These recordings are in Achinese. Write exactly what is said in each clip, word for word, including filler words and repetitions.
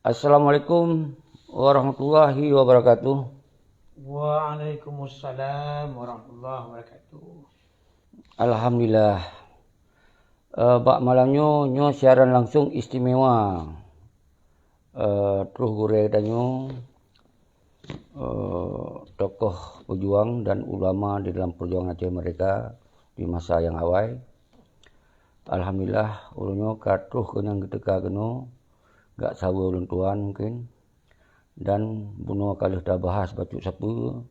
Assalamualaikum warahmatullahi wabarakatuh. Waalaikumsalam warahmatullahi wabarakatuh. Alhamdulillah. Eh, bak malam nyoe, nyoe siaran langsung istimewa. Eh, troh gurée tanyoe, eh, tokoh pejuang dan ulama di dalam perjuangan Aceh Merdeka di masa nyang awai. Alhamdulillah, uroe nyoe ka troh keunan geuteuka keunoe, gak saweue ulôn tuan mungkin. Dan bunoe ka lheueh tabahas bacut sapeue,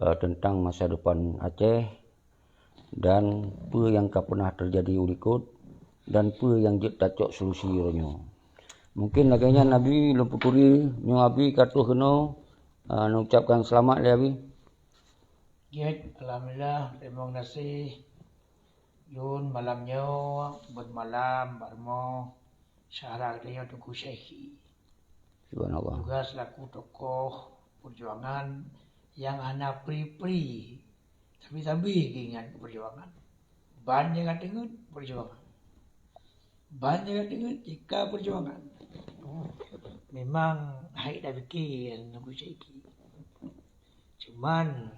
eh, teuntang masa depan Aceh dan peue nyang ka peunah teujadi u likot dan peue nyang jeuet tacok solusi uroe nyoe. Mungkin lagée nyan Abi lôn peuturi, nyoe Abi ka troh keunoe, eh, neucapkan seulamat lé Abi. Jeuet, alhamdulillah, teurimong gaséh. Lôn malam nyoe beuet malam bak rumoh syedara geutanyoe Teungku Syaikhi. Subhanallah. Juga selaku tokoh perjuangan nyang hana pri-pri, tapi sabe geuingat keu perjuangan. Ban nyang ka teungeut perjuangan. Ban nyang ka teungeut jika perjuangan. Memang hai dah pikir Teungku Syaikhi. Cuman,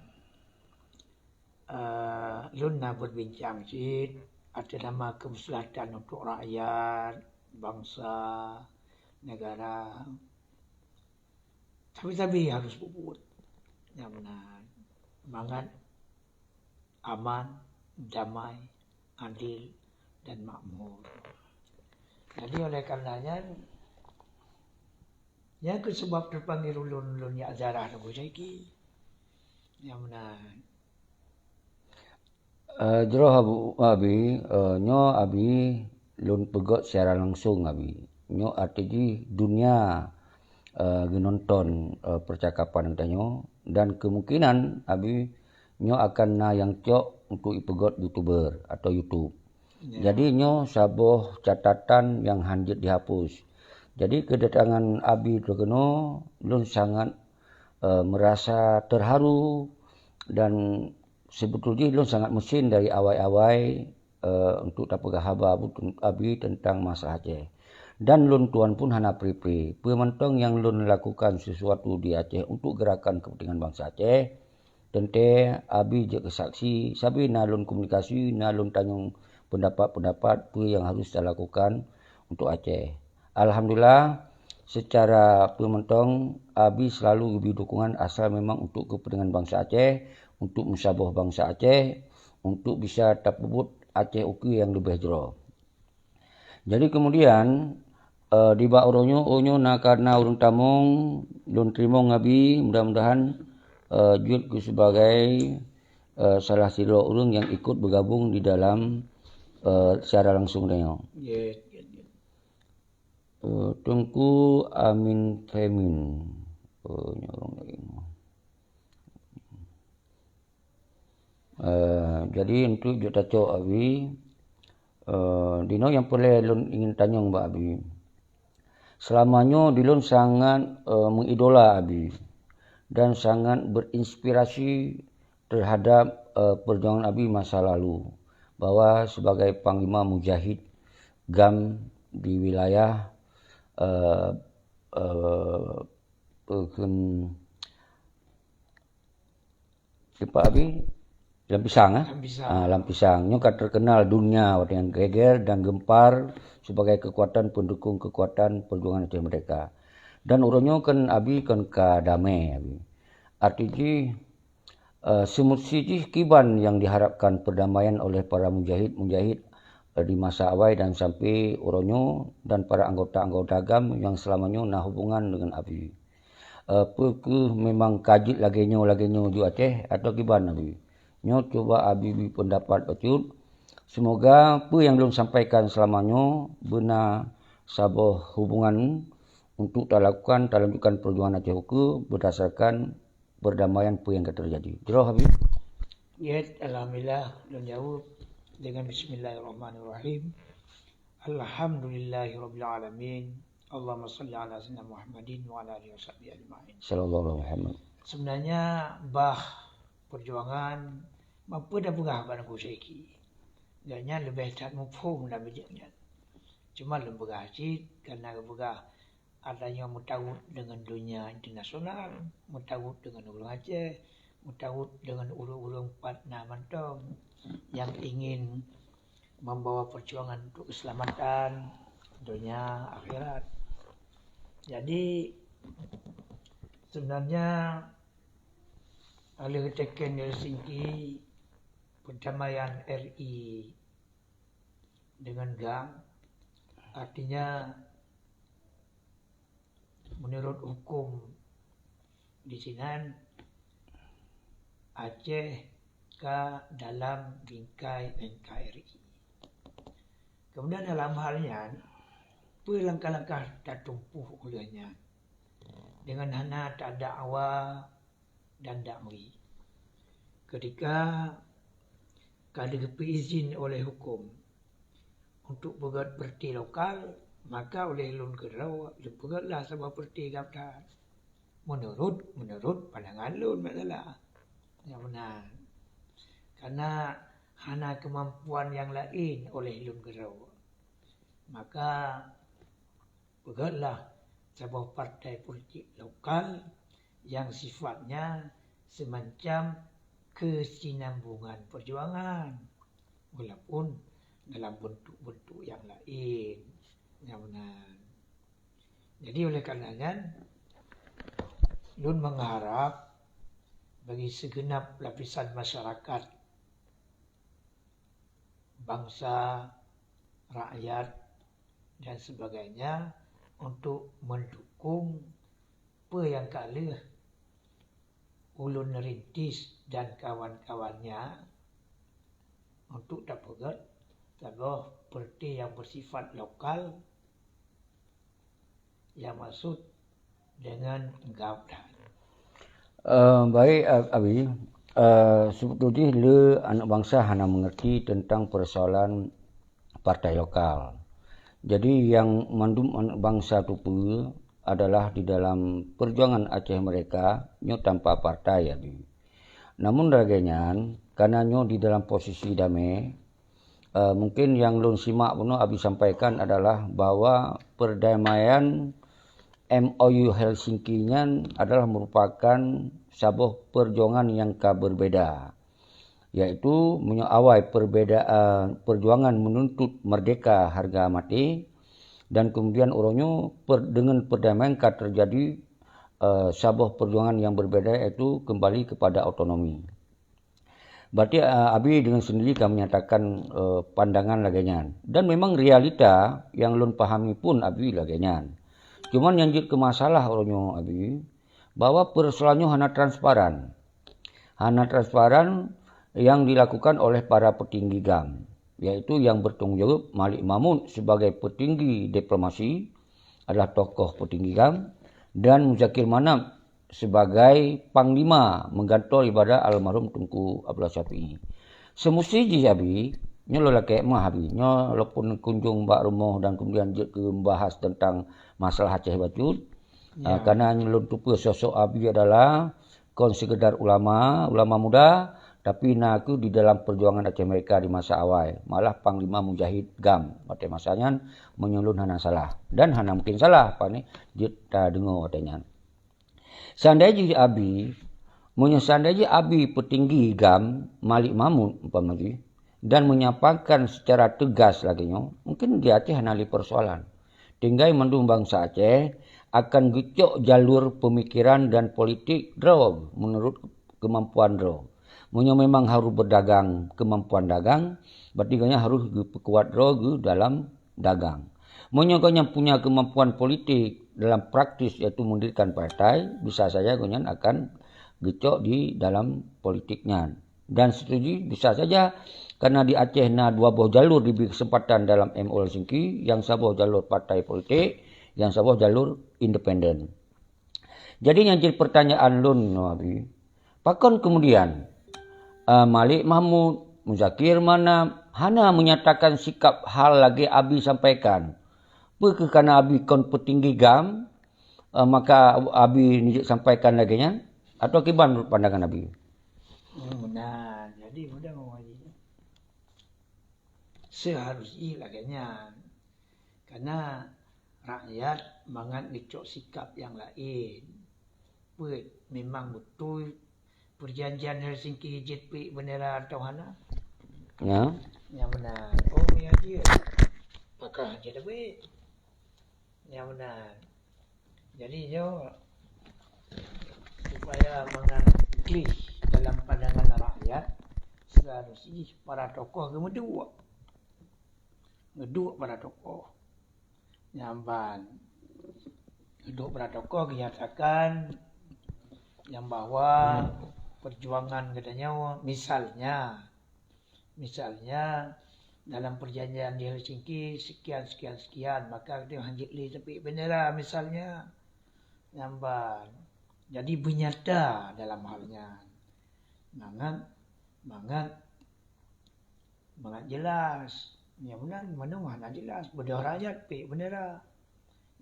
eh, lôn na berbincang cit atas nama kemaslahatan untuk rakyat, bangsa, negara. Tapi-tapi harus peubuet nyang meunan. Mangat aman, damai, adil dan makmur. Jadi oleh karena nyan, nyan keuh sebab teupanggil ulôn, ulôn jak ziarah Teungku Syaikhi. Nyang meunan. Eh, jroh Abu, Abi, eh, nyoe Abi lôn peugét siaran langsung Abi. Nyoe arti jih dunia, eh, geunonton, eh, percakapan geutanyoe dan kemungkinan Abi nyoe akan na nyang cok untuk ipeugét YouTuber atau YouTube. Ya. Jadi nyoe saboh catatan nyang han jeuet dihapus. Jadi keudatangan Abi teuh keunoe, lôn sangat, eh, merasa terharu dan sebetul jih lôn sangat meusen dari awai-awai, eh, untuk tapeugah haba bu-, Abi teuntang masalah Aceh. Dan lôn tuan pun hana pri-pri. Peue mantong nyang lôn lakukan sesuatu di Aceh untuk gerakan kepentingan bangsa Aceh, teuntée Abi jeuet keu saksi, sabe na lôn komunikasi, na lôn tanyong peundapat-peundapat peue nyang harus talakukan untuk Aceh. Alhamdulillah, secara peue mantong Abi selalu geubri dukungan asal memang untuk kepentingan bangsa Aceh, untuk meusaboh bangsa Aceh, untuk bisa tapeubuet Aceh ukeue nyang leubeh jroh. Jadi kemudian, eh, di bak uroe nyoe, uroe nyoe na ka na ureuëng tamong, lôn teurimong Abi, mudah-mudahan, eh, jeuet keu sebagai, eh, salah sidroe ureuëng nyang ikut bergabung di dalam, eh, siaran langsung tanyoe. Ya, ya, ya. Eh, Teungku Amin Femin. Oh, nyoe ureuëng laén. Eh, jadi untuk jeuet tacok Abi, eh, dinoe nyang peureulée lôn ingin tanyong bak Abi. Selama nyoe dilôn sangat, eh, mengidola Abi dan sangat berinspirasi terhadap, eh, perjuangan Abi masa lalu, bahwa sebagai panglima mujahid GAM di wilayah, eh, eh, peukheun Teumpat Abi? Lam Pisang, eh? Lam Pisang. Ah, Lam Pisang. Nyoe ka terkenal dunia watée nyan geger dan gempar sebagai kekuatan pendukung kekuatan perjuangan Aceh Merdeka. Dan uroe nyoe kan Abi kan ka damé Abi. Arti jih, eh, seumeusti jih kiban yang diharapkan perdamaian oleh para mujahid-mujahid, eh, di masa awai dan sampai uroe nyoe dan para anggota-anggota GAM yang selama nyoe na hubungan dengan Abi. Eh, peu kheueh memang ka jeuet lagée nyoe, lagée nyoe ju Aceh atau kiban Abi? Nyoe cuba Abi bri pendapat bacut. Semoga peue nyang lôn sampaikan selama nyoe beuna saboh hubungan untuk talakukan, talanjutkan perjuangan Aceh ukeue berdasarkan perdamaian peue nyang ka teujadi. Jroh Abi? Jeuet, alhamdulillah, lôn jaweueb dengan bismillahirrahmanirrahim. Alhamdulillahirabbil alamin. Allahumma shalli ala sayyidina Muhammadin wa ala alihi wasahbihi ajmain. Sallallahu alaihi Muhammad. Sebenarnya bah perjuangan mampu dah peugah bak Teungku Syaikhi. Dan nyan leubeh that muphom lam bijéh nyan. Cuma lôn peugah cit, karena geupeugah Ada nyang meutawöt deungon donya internasional, meutawöt deungon ureuëng Aceh, meutawöt deungon ureuëng-ureuëng pat na mantong nyang ingin membawa perjuangan untuk keselamatan donya akhirat. Jadi, sebenarnya oleh teken Helsinki, perdamaian R I dengan GAM, artinya menurut hukum di sinan, Aceh ka dalam bingkai N K R I. Kemudian dalam hal nyan, peue langkah-langkah tatumpuh uleh nyan dengan hana tadakwa dan dakwi. Ketika ka digeupeu izin oleh hukum untuk peugöt peureuti lokal, maka oleh lôn keudroe lôn peugötlah saboh peureuti GAM that. Menurut, menurut pandangan lôn masalah. Nyang meunan. Karena hana keumampuan nyang laén oleh lôn keudroe. Maka peugötlah saboh partai politik lokal yang sifatnya semacam kesinambungan perjuangan, walaupun dalam bentuk-bentuk yang lain. Nyang meunan. Jadi oleh karena nyan, lôn mengharap bagi segenap lapisan masyarakat, bangsa, rakyat dan sebagainya untuk mendukung peue nyang ka lheueh ulôn rintis dan kawan-kawannya untuk tapeugöt saboh peureuti nyang bersifat lokal nyang maksud dengan GAM that. Eh, baik, Ab-, Abi. Eh, sebetulnya le aneuk bangsa hana mengerti tentang persoalan partai lokal. Jadi, yang mandum aneuk bangsa tupeue adalah di dalam perjuangan Aceh Merdeka nyoe tanpa partai, Abi. Namun lagée nyan, karena nyoe di dalam posisi damé, eh, mungkin nyang lôn simak bunoe Abi sampaikan adalah bahwa perdamaian M O U Helsinki nyan adalah merupakan saboh perjuangan nyang ka berbeda. Yaitu meunyoe awai perbedaan perjuangan menuntut merdeka harga mati, dan kemudian uroe nyoe per-, dengan perdamaian ka terjadi, eh, saboh perjuangan yang berbeda, yaitu kembali kepada otonomi. Berarti, eh, Abi dengan sendiri ka menyatakan, eh, pandangan lagée nyan. Dan memang realita yang lôn pahami pun Abi lagée nyan. Cuman nyang jeuet keu masalah uroe nyoe Abi, bahwa persoalan nyoe hana transparan. Hana transparan yang dilakukan oleh para petinggi GAM, yaitu yang bertanggung jawab Malik Mahmud sebagai petinggi diplomasi, adalah tokoh petinggi GAM, dan Muzakir Manaf sebagai panglima menggantor daripada almarhum Teungku Abdullah Syafi'i. Semusti jih Abi, nyoe lôn lakée meu'ah Abi, nyoe lôn pun kunjung bak rumoh dan kemudian jeuet keu membahas tentang masalah Aceh bacut. Ya. Ah, karena lôn tupeue sosok Abi adalah kon sekedar ulama, ulama muda, tapi na kheueh di dalam perjuangan Aceh Merdeka di masa awai, malah panglima mujahid GAM watée masa nyan, meunyoe lôn hana salah. Dan hana mungkin salah, apa ni, jeuet tadeungoe watée nyan. Seandai jih Abi, meunyoe seandai jih Abi petinggi GAM Malik Mahmud umpama jih, dan menyampaikan secara tegas lagée nyoe, mungkin di Aceh hana lé persoalan. Tinggai mandum bansa Aceh akan geucok jalur pemikiran dan politik droe meunurot keumampuan droe. Meunyoe memang harôh beudagang keumampuan dagang, berarti gobnyan harôh geupeukuat droe geuh dalam dagang. Meunyoe gobnyan punya keumampuan politik dalam praktis, yaitu mendirikan partai, bisa saja gobnyan akan geucok di dalam politik nyan. Dan setuju bisa saja, karena di Aceh na dua boh jalur dibri keuseumpatan dalam M O U Helsinki, nyang saboh jalur partai politik, nyang saboh jalur independen. Jadi nyang jeuet pertanyaan lôn nyoe Abi, pakon kemudian, eh, Malik Mahmud, Muzakir Manaf hana menyatakan sikap hal lagée Abi sampaikan? Peu kheueh karena Abi kon peutinggi GAM, eh, maka Abi neujeuet sampaikan lagée nyan? Atawa kiban pandangan Abi? Hmm, nah, jadi mudah meuwajib. Seharus jih lagée nyan. Karena rakyat mangat geucok sikap nyang laén. Peuet, memang beutôi perjanjian Helsinki jeuet piek bendera atau hana? Ya. Nyang meunan. Oh, ya jeuet. Pakon jeuet piek. Nyang meunan. Jadi nyoe, supaya mangat gleh dalam pandangan rakyat, seharusnya para tokoh geumeuduek. Geuduek para tokoh. Nyang ban, geuduek para tokoh geunyatakan nyang bahwa perjuangan geutanyoe, misalnya, misalnya dalam perjanjian di Helsinki sekian, sekian, sekian, maka geutanyoe hanjeuet lé tapiek bendera, misalnya. Nyang ban, jadi beunyata dalam hal nyan. Mangat, mangat Mangat jelas. Nyang meunan manoe hana jelas. Beudôh rakyat piek bendera.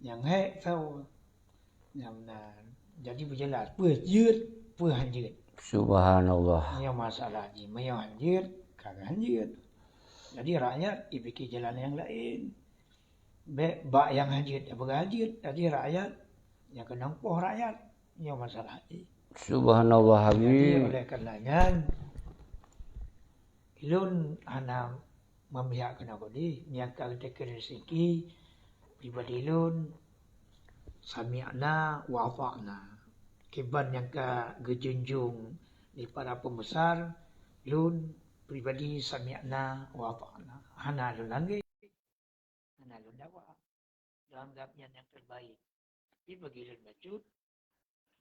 Nyang hék sawa. Nyang meunan. Jadi beujelas. Peue jeuet, peue hanjeuet. Subhanallah. Nyoe masalah jih. Meunyoe hanjeuet, ka hanjeuet. Jadi rakyat jipike jalan nyang laén. Bék bak nyang hanjeuet, peugah hanjeuet. Jadi rakyat nyang keunong poh rakyat. Nyoe masalah jih. Subhanallah, Habib. Jadi, oleh karena nyan, Lôn hana memihak keunoe keudeh, nyang ka geutakheun rezeki pribadi lôn, sami'na wa ata'na. Kiban nyang ka geujunjung di para pembesar, lôn pribadi sami'na wa ata'na. Hana lôn langge. Hana lôn dawa. Lôn anggap nyan nyang terbaik. Tapi bagi lôn bacut,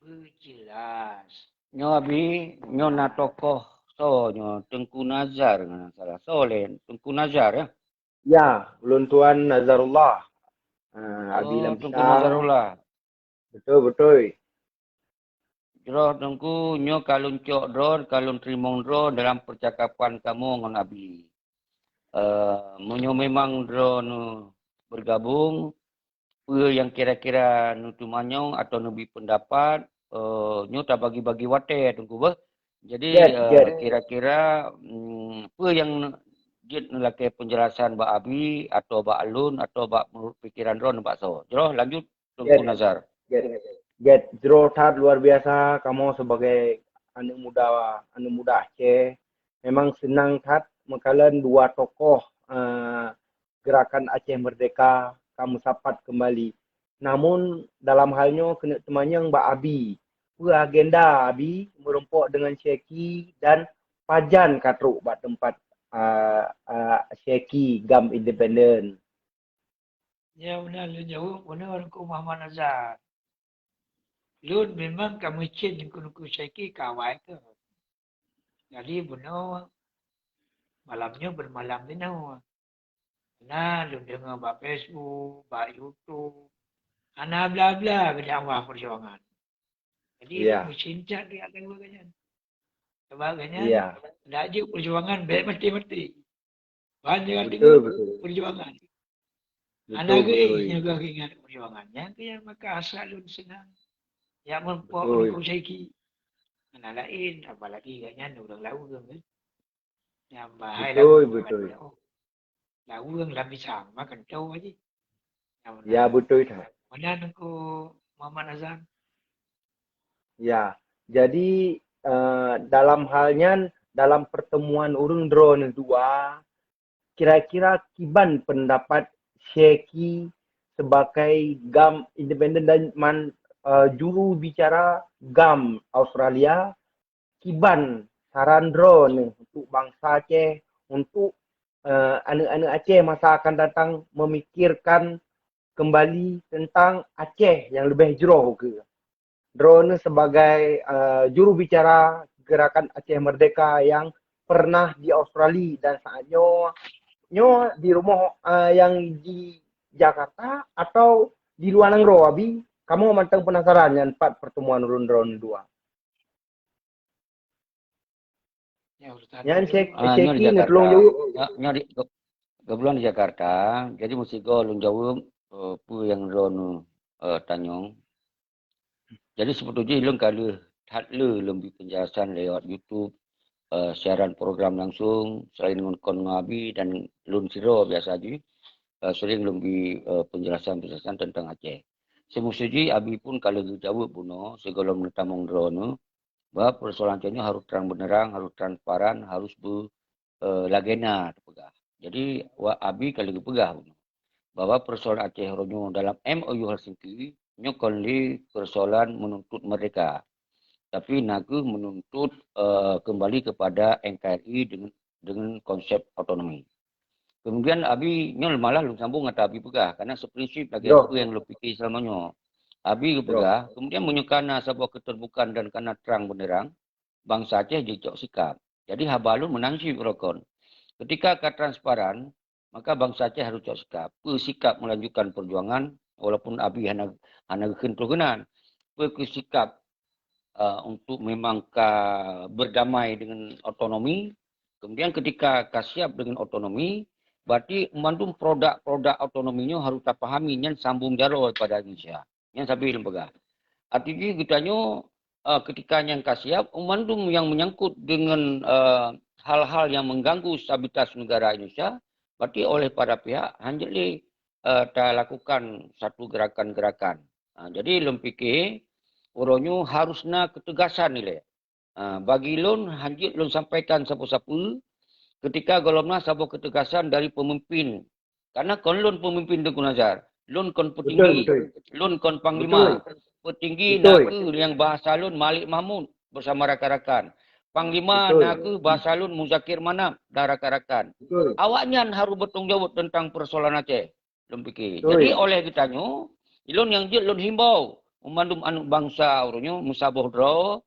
beujelas. Nyoe Abi, nyoe na tokoh soe nyoe? Teungku Nazar, ngon salah. Soe lé? Teungku Nazar, ya? Ya, ulôn tuan Nazarullah. Ah, Abi Oh, Lam Teungku Pisang. Nazarullah. Beutôi, beutôi. Jroh Teungku, nyoe ka lôn cok droe, ka lôn teurimong droe dalam percakapan kamoe ngon Abi. Eh, meunyoe memang droeneuh bergabung, peue nyang kira-kira neuteumanyong atau neubri pendapat, eh, nyoe tabagi-bagi watée Teungku beuh. Jadi, Jeuet, eh, jeuet. kira-kira, mm, peue nyang ne-, jeuet neulakée penjelasan bak Abi atau bak lôn atau bak menurut pikiran droeneuh bak soe? Jroh lanjut. Teungku Jeuet. Nazar. Jeuet. Jeuet. Jroh that luar biasa kamoe sebagai aneuk muda, aneuk muda Aceh. Memang seunang that meukalon dua tokoh, eh, Gerakan Aceh Merdeka ka meusapat keumbali. Namun dalam hal nyoe keuneuk teumanyong bak Abi, peue agenda Abi meurumpok deungon Syeki dan pajan ka trok bak teumpat, eh, eh, Syeki GAM Independen? Ya, meunan lôn jaweueb, bunoe Teungku Muhammad Nazar. Lôn memang ka meucen Teungku Syeki ka awai keuh. Jadi, bunoe malam nyoe beumalam bunoe. Na lôn deungoe bak Facebook, bak YouTube. Hana bla-bla geudakwah peujuangan. Jadi, Iya. meucen that keu lagèe nyan. Sabab geuh nyan, Iya. dak jeuet peujuangan bèk maté-maté. Ban jaga Betul, teungoh betul. peujuangan. Betul, Hana geuéh betul. nyoe geuh ingat peujuangan. Nyan keuh nyang maka hasrat lôn seunang. Nyang meurumpok Betul. Teungku Syeki. Hana laén, apalagi geuh nyan ureueng Laweueng, kan. Nyang bahai Betul, Laweueng, betul. oh. Laweueng lam pisang, makan cau aja. Nyang Ya, meunan. betul that. Meunan Teungku Muhammad Hasan. Ya, jadi, eh, dalam hal nyan, dalam pertemuan ureueng droeneuh dua, kira-kira kiban pendapat Syeki sebagai GAM independen dan man, eh, juru bicara GAM Australia, kiban saran droeneuh untuk bangsa Aceh, untuk, eh, aneuk-aneuk Aceh masa akan datang memikirkan kembali tentang Aceh yang lebih jroh keu. Droeneuh sebagai, eh, juru bicara Gerakan Aceh Merdeka yang pernah di Australia dan saat nyoe, nyoe di rumoh, eh, yang di Jakarta atau di luar nanggroe, Abi? Kamoe mantong penasaran nyan pat pertemuan ureueng droeneuh dua. Ya, Ustaz. Nyan cek, Ah, cek nyoe di ni Jakarta. tolong jaweueb. Ah, nyoe di, ke-, kebetulan di Jakarta. Jadi meusigoe lôn jaweueb, eh, peue nyang droeneuh, eh, tanyong. Jadi seubeutôi jih lôn ka lheueh that le lôn bri penjelasan lewat YouTube, eh, siaran program langsung, selain ngon kon ngon Abi dan lôn sidroe biasa jih. eh, sering lôn bri, eh, penjelasan-penjelasan tentang Aceh. Seumusuji Abi pun ka lheueh geujaweueb bunoe sigohlom neutamong droeneuh, bahwa persoalan Aceh nyoe harus terang benderang, harus transparan, harus be-, eh, lagée na teupeugah. Jadi, wa-, Abi ka lheueh geupeugah bunoe bahwa persoalan Aceh uroe nyoe dalam M O U Helsinki nyoe kon lé persoalan menuntut merdeka, tapi na kheueh menuntut, eh, kembali kepada N K R I dengan, dengan konsep otonomi. Kemudian Abi nyoe malah lôn sambung ata Abi peugah, karena seprinsip lagée Yo. Apa yang lôn pikir selama nyoe. Abi Yo. Geupeugah, kemudian meunyoe kana saboh keterbukaan dan kana terang benderang, bansa Aceh jicok sikap. Jadi haba lôn meunan cit rokon. Ketika ka transparan, maka bansa Aceh harus cok sikap. Peue sikap melanjutkan perjuangan, walaupun Abi hana, hana geukheun troh keunan. Peue sikap, eh, untuk memang ka berdamai dengan otonomi. Kemudian ketika ka siap dengan otonomi, berarti mandum produk-produk otonomi nyoe harus tapahami nyan sambung jaroe pada Indonesia. Nyan sabe lôn peugah. Arti jih geutanyoe, eh, ketika nyang ka siap, mandum nyang menyangkut dengan, eh, hal-hal yang mengganggu stabilitas negara Indonesia, berarti oleh para pihak hanjeuet lé, eh, talakukan satu gerakan-gerakan. Ha, jadi lôn pikir, uroe nyoe harus na ketegasan ilée. Ha, bagi lôn, hanjeuet lôn sampaikan sapeue-sapeue ketika gohlom na saboh ketegasan dari pemimpin. Karena kon lôn pemimpin Teungku Nazar. Lôn kon Betul, petinggi, betul. Lôn kon panglima. Betul. Petinggi Betul. Na kheueh nyang bahasa lôn Malik Mahmud bersama rakan-rakan. Panglima Betul. Na kheueh bahasa lôn Muzakir Manaf dan rakan-rakan. Betul. Awaknyan harus bertanggung jawab tentang persoalan Aceh. Lôn pikir. Betul. Jadi oleh geutanyoe, lôn nyang jeuet lôn himbau meumandum aneuëk bansa uroe nyoe meusaboh droe,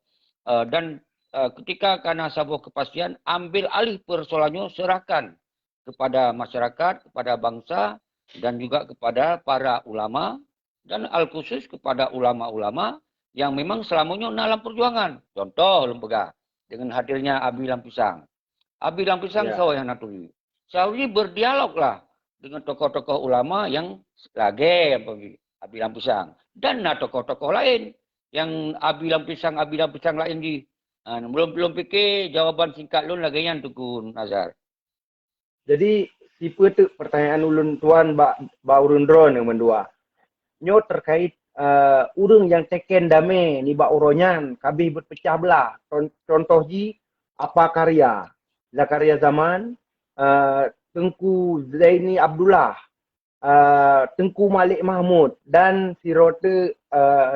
eh, dan, eh, ketika kana saboh kepastian, ambil alih persoalan nyoe serahkan kepada masyarakat, kepada bangsa dan juga kepada para ulama dan al khusus kepada ulama-ulama yang memang selama nyoe na lam perjuangan. Contoh lôn peugah, dengan hadirnya Abi Lam Pisang. Abi Lam Pisang Ya. Sawi hana turi. Sawi berdialoglah dengan tokoh-tokoh ulama yang lagée Abi, Abi Lam Pisang. Dan na tokoh-tokoh lain yang Abi Lam Pisang, Abi Lam Pisang lain jih. Ha, belum, belum fikir jawaban singkat lôn lagée nyan Teungku Nazar. Jadi, sipeue teuk pertanyaan ulôn tuan bak, bak ureuëng droeneuh mandua? Nyoe terkait, eh, ureuëng nyang teken damé nibak uroe nyan ka abéh beupeucah beulah. Con-, contoh jih, Apa Karya, Zakaria Zaman, eh, Teungku Zaini Abdullah, eh, Teungku Malik Mahmud dan sidroe teuk, eh,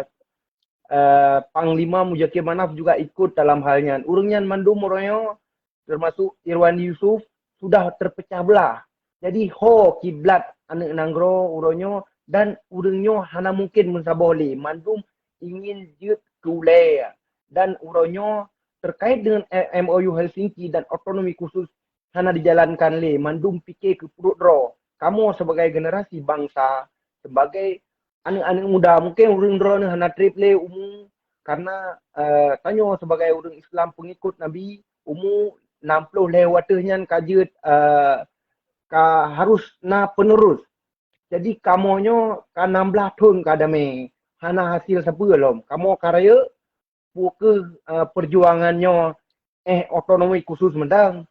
eh, Panglima Muzakir Manaf juga ikut dalam hal nyan. Ureuëng nyan mandum uroe nyoe, termasuk Irwandi Yusuf, sudah terpecah belah. Jadi, ho kiblat aneuëk nanggroe uroe nyoe dan ureuëng nyoe hana mungkin meusaboh lé. Mandum ingin jeuet keu ulée. Dan uroe nyoe terkait dengan M O U Helsinki dan otonomi khusus hana dijalankan lé, mandum pike keu pruet droe. Kamoe sebagai generasi bangsa, sebagai aneuëk-aneuëk muda, mungken ureuëng droeneuh hana treb lé umu, karena, eh, tanyoe sebagai ureuëng Islam pengikut Nabi, umu enam puluh lhée wateuh nyan ka jeuet, eh, ka harus na penerus. Jadi kamoe nyoe ka enam belas thon ka damé, hana hasil sapeue lom. Kamoe ka rayeuk, peu kheueh, eh, perjuangan nyoe, eh, otonomi khusus mantong.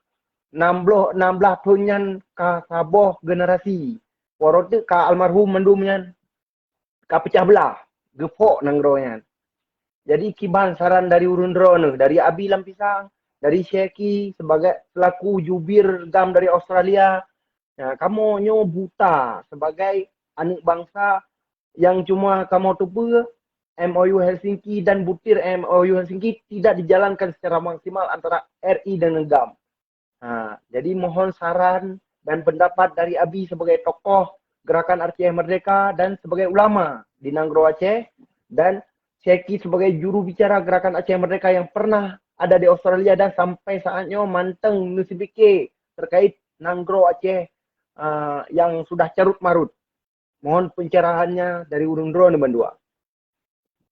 Enam belas, enam belas thon nyan ka saboh generasi. Uroe teuk ka almarhum mandum nyan ka pecah belah, geupok nanggroe nyan. Jadi kiban saran dari ureuëng droeneuh, dari Abi Lam Pisang, dari Syeki sebagai selaku jubir GAM dari Australia, ya, kamoe nyoe buta sebagai aneuëk bangsa yang cuma kamoe teupeue M O U Helsinki dan butir M O U Helsinki tidak dijalankan secara maksimal antara R I dan GAM. Ha, jadi mohon saran dan pendapat dari Abi sebagai tokoh Gerakan Aceh Merdeka dan sebagai ulama di Nanggroe Aceh, dan Syeki sebagai juru bicara Gerakan Aceh Merdeka yang pernah ada di Australia dan sampai saat nyoe mantong neuseubiké terkait Nanggroe Aceh, ah, yang sudah carut marut. Mohon pencerahannya dari ureuëng droeneuh mandua.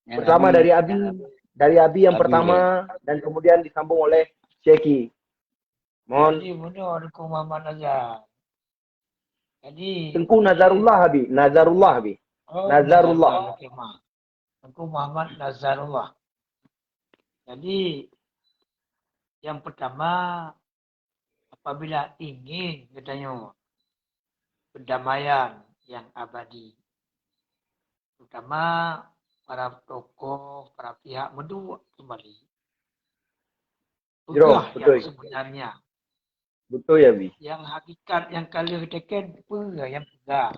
Nyan Pertama Abi, dari Abi, nyan Abi. Dari Abi yang Abi pertama dulu. Dan kemudian disambung oleh Syeki. Mohon. Jadi, bunoe Teungku Muhammad Nazar. Jadi, Teungku Nazarullah, Abi. Nazarullah, Abi. Oh, Nazarullah. Nazarullah. Okey, maaf. Teungku Muhammad Nazarullah. Jadi, yang pertama, apabila ingin, katanya, perdamaian yang abadi. Terutama para tokoh, para pihak meuduek keumbali. Peugah nyang sebenarnya. Beutôi, Abi. Nyang hakikat nyang ka lheueh teken peue nyang peugah.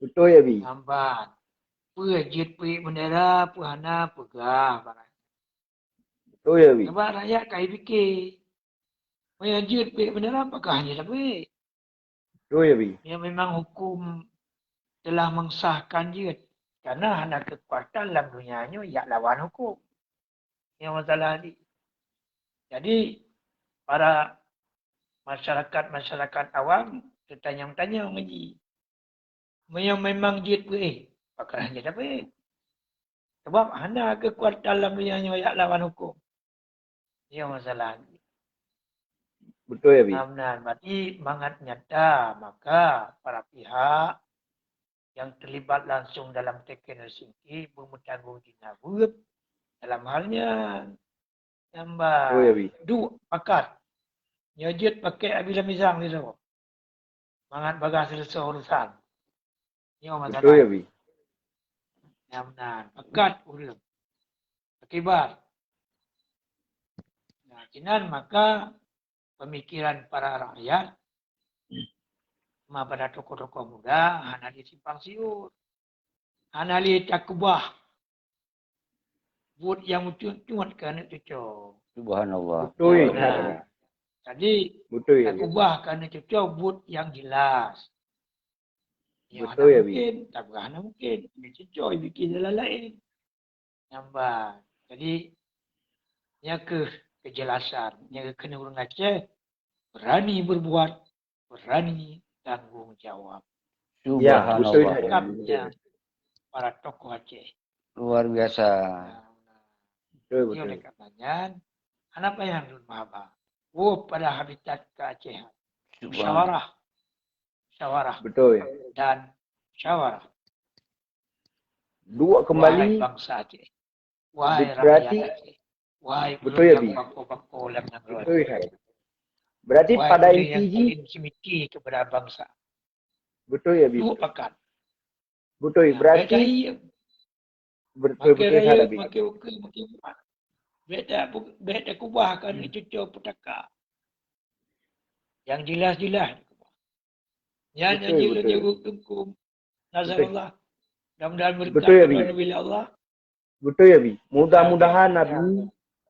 Beutôi, Abi. Lambat. Peue jeuet peuék bendera, peue hana peugah barang. Beutôi, Abi. Sabab rakyat ka jipike. Meunyoe jeuet peuék bendera, pakon hana jeuet peuék. Beutôi, Abi. Ya, memang hukum telah mengesahkan jeuet. Karena hana keukuatan lam dunia nyoe jak lawan hukum. Nyang masalah ni. Jadi, para masyarakat-masyarakat awam teutanyong-tanyong ji. Meunyoe memang jeuet peuék, pakon hana jeuet peuék. Sabab hana keukuatan lam dunia nyoe jak lawan hukum. Nyoe masalah. Beutôi, Abi. Nah, meunan, berarti mangat nyata, maka para pihak yang terlibat langsung dalam teken Helsinki beumeutanggong jaweueb dalam hal nyan. Nyang ba Beutôi, Abi. Duek pakat. Nyoe jeuet pakai Abi Lamizang sisoe. Mangat bagaih seuleusoe urusan. Nyoe masalah. Beutôi, Abi. Nyang meunan, pakat ureueng. Akibat. Nah, kinan maka pemikiran para rakyat, ma pada tokoh-tokoh muda, hana lé simpang siur. Hana lé takeubah buet nyang meucut-cut keu aneuk cucoe. Subhanallah. Beutôi. Nah, jadi, beutôi, Abi. Takeubah keu aneuk cucoe buet nyang jelas. Nyang hana mungkin, tapeugah hana mungkin. Aneuk cucoe jipike jalan laén. Nyang ba. Jadi, nyan keuh keujelasan, nyan keuh keuneuk ureueng Aceh berani berbuat, berani tanggung jawab. Ya, beutôi. Subhanallah. Sikapnya para tokoh Aceh. Luar biasa. Nah, beutôi, beutôi. Nyoe lé karena nyan, hana payah lôn meuhaba. Woe pada habitat keu Aceh. Subhanallah. Musyawarah. Musyawarah. Beutôi. Dan musyawarah. Duek keumbali. Wahai bangsa Aceh. Wahai rakyat Aceh. Wahai bangsa Aceh. Wahai ureueng nyang bangko-bangko lam nanggroe. Beutôi, hai. Berarti pada inti jih, saling simiti kepada bangsa. Beutôi, Abi. Duek pakat. Beutôi, nah, berarti. Beutôi, beutôi, hai, Abi. Makai ukeue, makai ukeue. Bèk ta-, bèk takeubah keu aneuk cucoe peutaka. Nyang jelas-jelas. Nyan nyang jeuet lôn jaweueb Teungku Nazarullah. Mudah-mudahan beureukat keudroe Allah. Beutôi, Abi. Mudah-mudahan, Abi,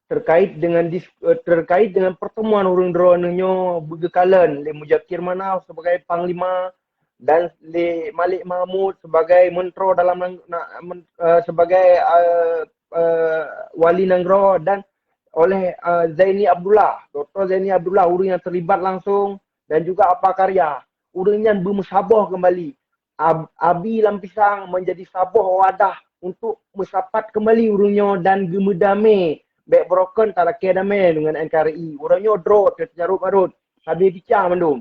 terkait dengan dis-, eh, terkait dengan pertemuan ureueng droeneuh nyoe beugeukalon lé Muzakir Manaf sebagai panglima dan lé Malik Mahmud sebagai menteri dalam nang-, na-, men-, eh, sebagai, eh, eh, wali nanggroe dan oleh, eh, Zaini Abdullah, Doktor Zaini Abdullah, ureueng nyang terlibat langsung dan juga Apa Karya. Ureueng nyan beumeusaboh keumbali. Ab-, Abi Lam Pisang menjadi saboh wadah untuk meusapat keumbali ureueng nyoe dan geumeudamé. Bèk beurokon talakèe damé deungon N K R I. Uroe nyoe droe teucarôt-marôt. Sabe bica mandum.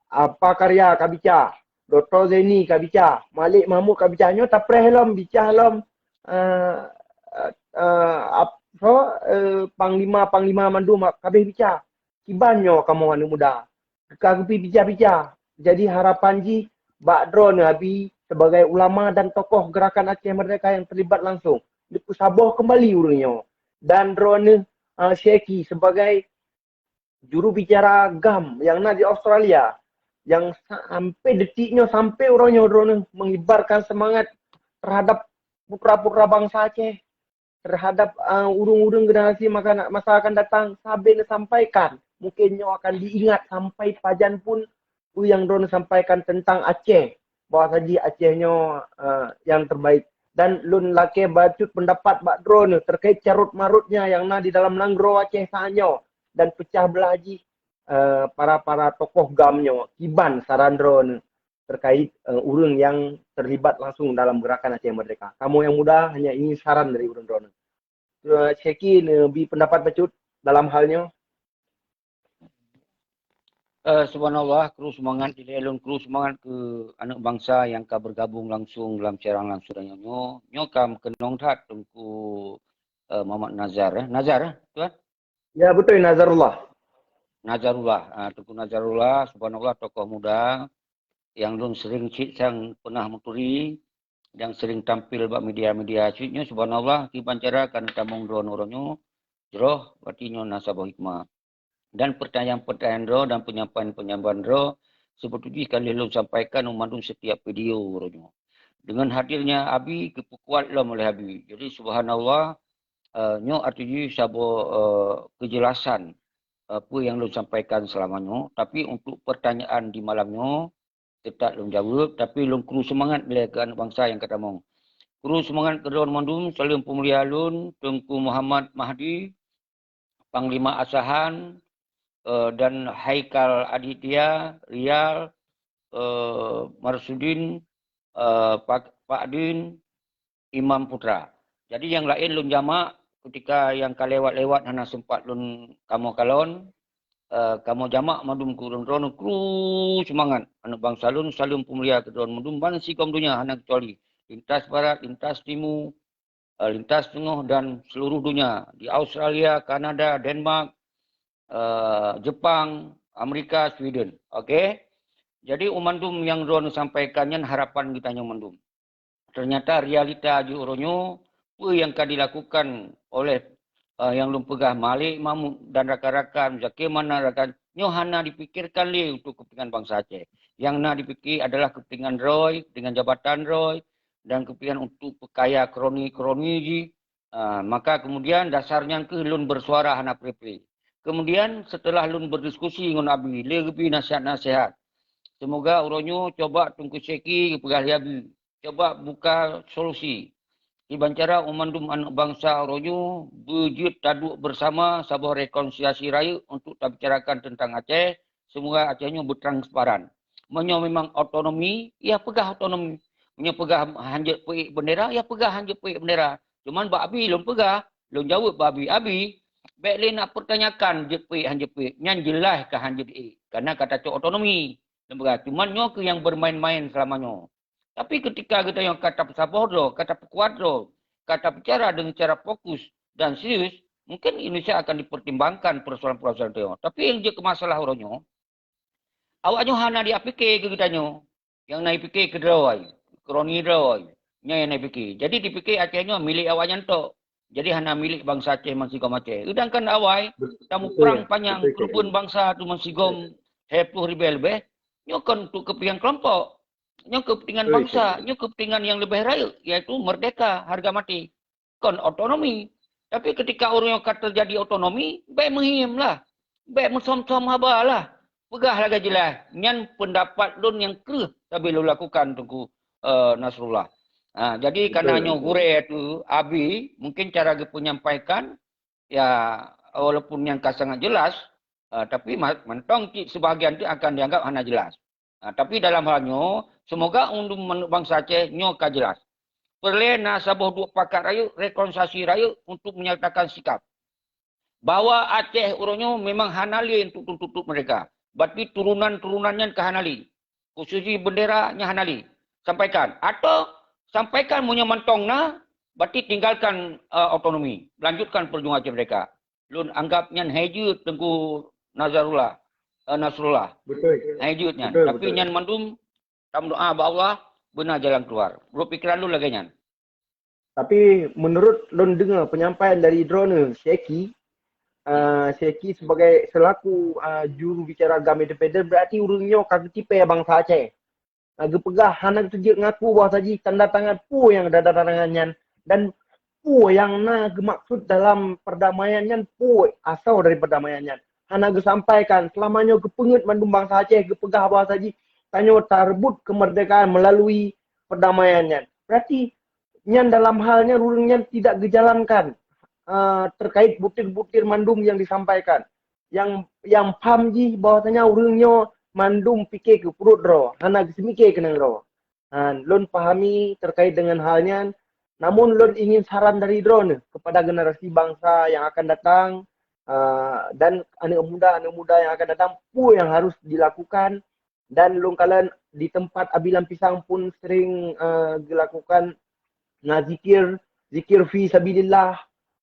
Apa Karya ka bica, Doktor Zaini ka bica, Malik Mahmud ka bica. Nyoe tapreh lom, bica lom, eh, eh, eh, ap-, so, eh, panglima-panglima mandum ka habéh bica. Kiban nyoe kamoe aneuk muda. Ka geupeubica-bica. Jadi harapan jih bak droeneuh Abi sebagai ulama dan tokoh Gerakan Aceh Merdeka yang terlibat langsung, neupeusaboh keumbali ureueng nyoe. Dan droeneuh, eh, Syeki sebagai jurubicara GAM nyang na di Australia, nyang sampai detik nyoe, sampai uroe nyoe droeneuh mengibarkan semangat terhadap putra-putra bangsa Aceh, terhadap, uh, ureueng-ureueng generasi maka-, masa akan datang, sabe neusampaikan. Mungkin nyoe akan diingat sampai pajan pun peue nyang droeneuh sampaikan tentang Aceh, bahwa saji Aceh nyoe, uh, yang terbaik. Dan lôn lakèe bacut pendapat bak droeneuh terkait carôt-marôtnya nyang na di dalam nanggroe Aceh saat nyoe dan peucah beulah jih, eh, para-para tokoh GAM nyoe, kiban saran droeneuh terkait, eh, ureueng nyang terlibat langsung dalam Gerakan Aceh Merdeka. Kamoe nyang muda hanya ingin saran dari ureueng droeneuh. Eh, Syeki neubi pendapat bacut dalam hal nyoe. Eh, subhanallah, kru seumangat, dilèe lôn kru seumangat keu aneuk bansa nyang ka beugabong langsung lam siaran langsung tanyoe nyoe. Nyoe ka meukeunong that Teungku, eh, Muhammad Nazar, eh. Nazar, eh, Tuan? Ya, beutôi, Nazarullah. Nazarullah, ah, Teungku Nazarullah, subhanallah, tokoh muda. nyang lôn sering cit sang peunah meuturi, nyang sering tampil bak media-media cit nyoe, subhanallah, kiban cara ka neutamong droeneuh uroe nyoe, jroh, berarti nyoe na saboh hikmah. Dan pertanyaan-pertanyaan droe dan penyampaian-penyampaian droe, seperti jih ka lheueh lôn sampaikan u mandum setiap video uroe nyoe. Dengan hadirnya Abi, geupeukuat lom oleh Abi. Jadi, subhanallah, eh, nyoe arti jih saboh, eh, kejelasan, eh, peue nyang lôn sampaikan selama nyoe. Tapi untuk pertanyaan di malam nyoe, teutap lôn jaweueb, tapi lôn kru seumangat lé keu aneuk bansa nyang ka tamong. Kru seumangat keu droe mandum, saleuem peumulia lôn, Teungku Muhammad Mahdi, Panglima Asahan, eh, dan Haikal Aditya, Rial, eh, Marsudin, eh, Pak, Pak Din, Imam Putra. Jadi nyang laén lôn jamak, ketika nyang ka lewat-lewat hana sempat lôn kamoe kalon, eh, kamoe jamak mandum keu droeneuh kru seumangat. Aneuk bansa lôn saleuem peumulia keu droeneuh mandum bansigom donya hana kecuali. Lintas barat, lintas timu, eh, lintas teungoh dan seluruh dunia. Di Australia, Kanada, Denmark, eh, Jepang, Amerika, Sweden. Oke? Jadi, u mandum nyang droeneuh sampaikan nyan harapan geutanyoe mandum. Ternyata realita jih uroe nyoe, peue nyang ka dilakukan oleh, eh, nyang lôn peugah Malik Mahmud dan rakan-rakan, Zakir Manar rakan, nyoe hana dipikirkan lé untuk kepentingan bansa Aceh. Nyang na dipikir adalah kepentingan droe, kepentingan jabatan droe, dan kepentingan untuk peukaya kroni-kroni jih. Ah, maka kemudian dasar nyan keuh lôn bersuara hana pre-pre. Kemudian setelah lôn berdiskusi ngon Abi, lé geubri nasihat-nasihat. Semoga uroe nyoe coba Teungku Syeki geupeugah lé Abi. Coba buka solusi. Kiban cara u mandum aneuk bansa uroe nyoe beujeuet taduek bersama saboh rekonsiliasi rayeuk untuk tabicarakan teuntang Aceh, semoga Aceh nyoe beutransparan. Meunyoe memang otonomi, ya peugah otonomi. Meunyoe peugah hanjeuet peuék bendera, ya peugah hanjeuet peuék bendera. Cuman bak Abi lôn peugah, lôn jaweueb bak Abi, Abi, bék lé nak pertanyakan jeuet peuék hanjeuet peuék. Nyan jeulaih ka hanjeuet ék. Karena ka tacok otonomi. Lôn peugah, cuman nyoe keuh nyang bermain-main selama nyoe. Tapi ketika geutanyoe ka tapeusaboh droe, ka tapeukuat droe, ka tabicara dengan cara fokus dan serius, mungkin Indonesia akan dipertimbangkan persoalan-persoalan geutanyoe. Tapi nyang jeuet keu masalah uroe nyoe, awak nyoe hana jipike keu geutanyoe. Nyang na jipike keu droe, kroni droe, nyan nyang na jipike. Jadi jipike Aceh nyoe milék awak nyan tok. Jadi hana milék bansa Aceh bansigom Aceh. Sedangkan awai, tamuprang panyang keureubeuen bansa tu bansigom, lhèe ploh ribèe leubeh, nyoe kon untuk kepentingan kelompok. Nyoe kepentingan bansa, nyoe kepentingan nyang leubeh rayeuk, yaitu merdeka harga mati. Kon otonomi. Tapi ketika ureueng nyoe ka teujadi otonomi, bèk meuhiem lah. Bèk meusom-som haba lah. Peugah lagèe jeulaih, nyan peundapat lôn nyang kreueh sabe lôn lakukan, Teungku, eh, Nasrullah. Ha, jadi karena nyoe gurèe tu, Abi, mungkin cara geupeunyampaikan, ya, walaupun nyang ka sangat jelas, eh, tapi ma-, mantong cit sebahagian tu akan dianggap hana jelas. Ha, tapi dalam hal nyoe, semoga untuk bansa Aceh nyoe ka jelas. Peureulèe na saboh duek pakat rayeuk, rekonsiliasi rayeuk untuk menyatakan sikap bahwa Aceh uroe nyoe memang hana lé untuk tuntut merdeka. Berarti turunan-turunan nyan ka hana lé. Khusus jih bendera nyan hana lé. Sampaikan. Atau sampaikan meunyoe mantong na, berarti tinggalkan, eh, otonomi. Lanjutkan perjuangan Aceh Merdeka. Lôn anggap nyan hai jeuet Teungku Nazarullah, eh, Nasrullah. Betul. Hai jeuet nyan. Betul, tapi betul. Nyan mandum tameudoa bak Allah, beuna jalan keluar. Menurut pikiran lôn lagèe nyan. Tapi menurut lôn deungoe penyampaian dari droeneuh, Syeki, ah, Syeki sebagai selaku, ah, juru bicara GAM Independen, berarti ureueng nyoe ka geutipèe bansa Aceh. Ah, geupeugah hana geuteubiet ngaku bahwa saji tanda tangan peue nyang tanda tangan nyan dan peue nyang na geumaksud dalam perdamaian nyan, peue asoe dari perdamaian nyan. Hana geusampaikan, selama nyoe geupeungeut mandum bansa Aceh geupeugah bahwa saji tanyoe tareubot kemerdekaan melalui perdamaian nyan. Berarti nyan dalam hal nyan ureueng nyan tidak geujalankan, ah, terkait butir-butir mandum nyang disampaikan. Nyang, nyang pham jih bahwasanya ureueng nyoe mandum pike keu pruet droe, hana geuseumike keunong droe. Ha, lôn pahami terkait dengan hal nyan, namun lôn ingin saran dari droeneuh kepada generasi bangsa yang akan datang, ah, dan aneuk muda, aneuk muda yang akan datang, peue yang harus dilakukan. Dan lôn kalon di tempat Abi Lam Pisang pun sering, eh, geudilakukan na zikir, zikir fi sabilillah,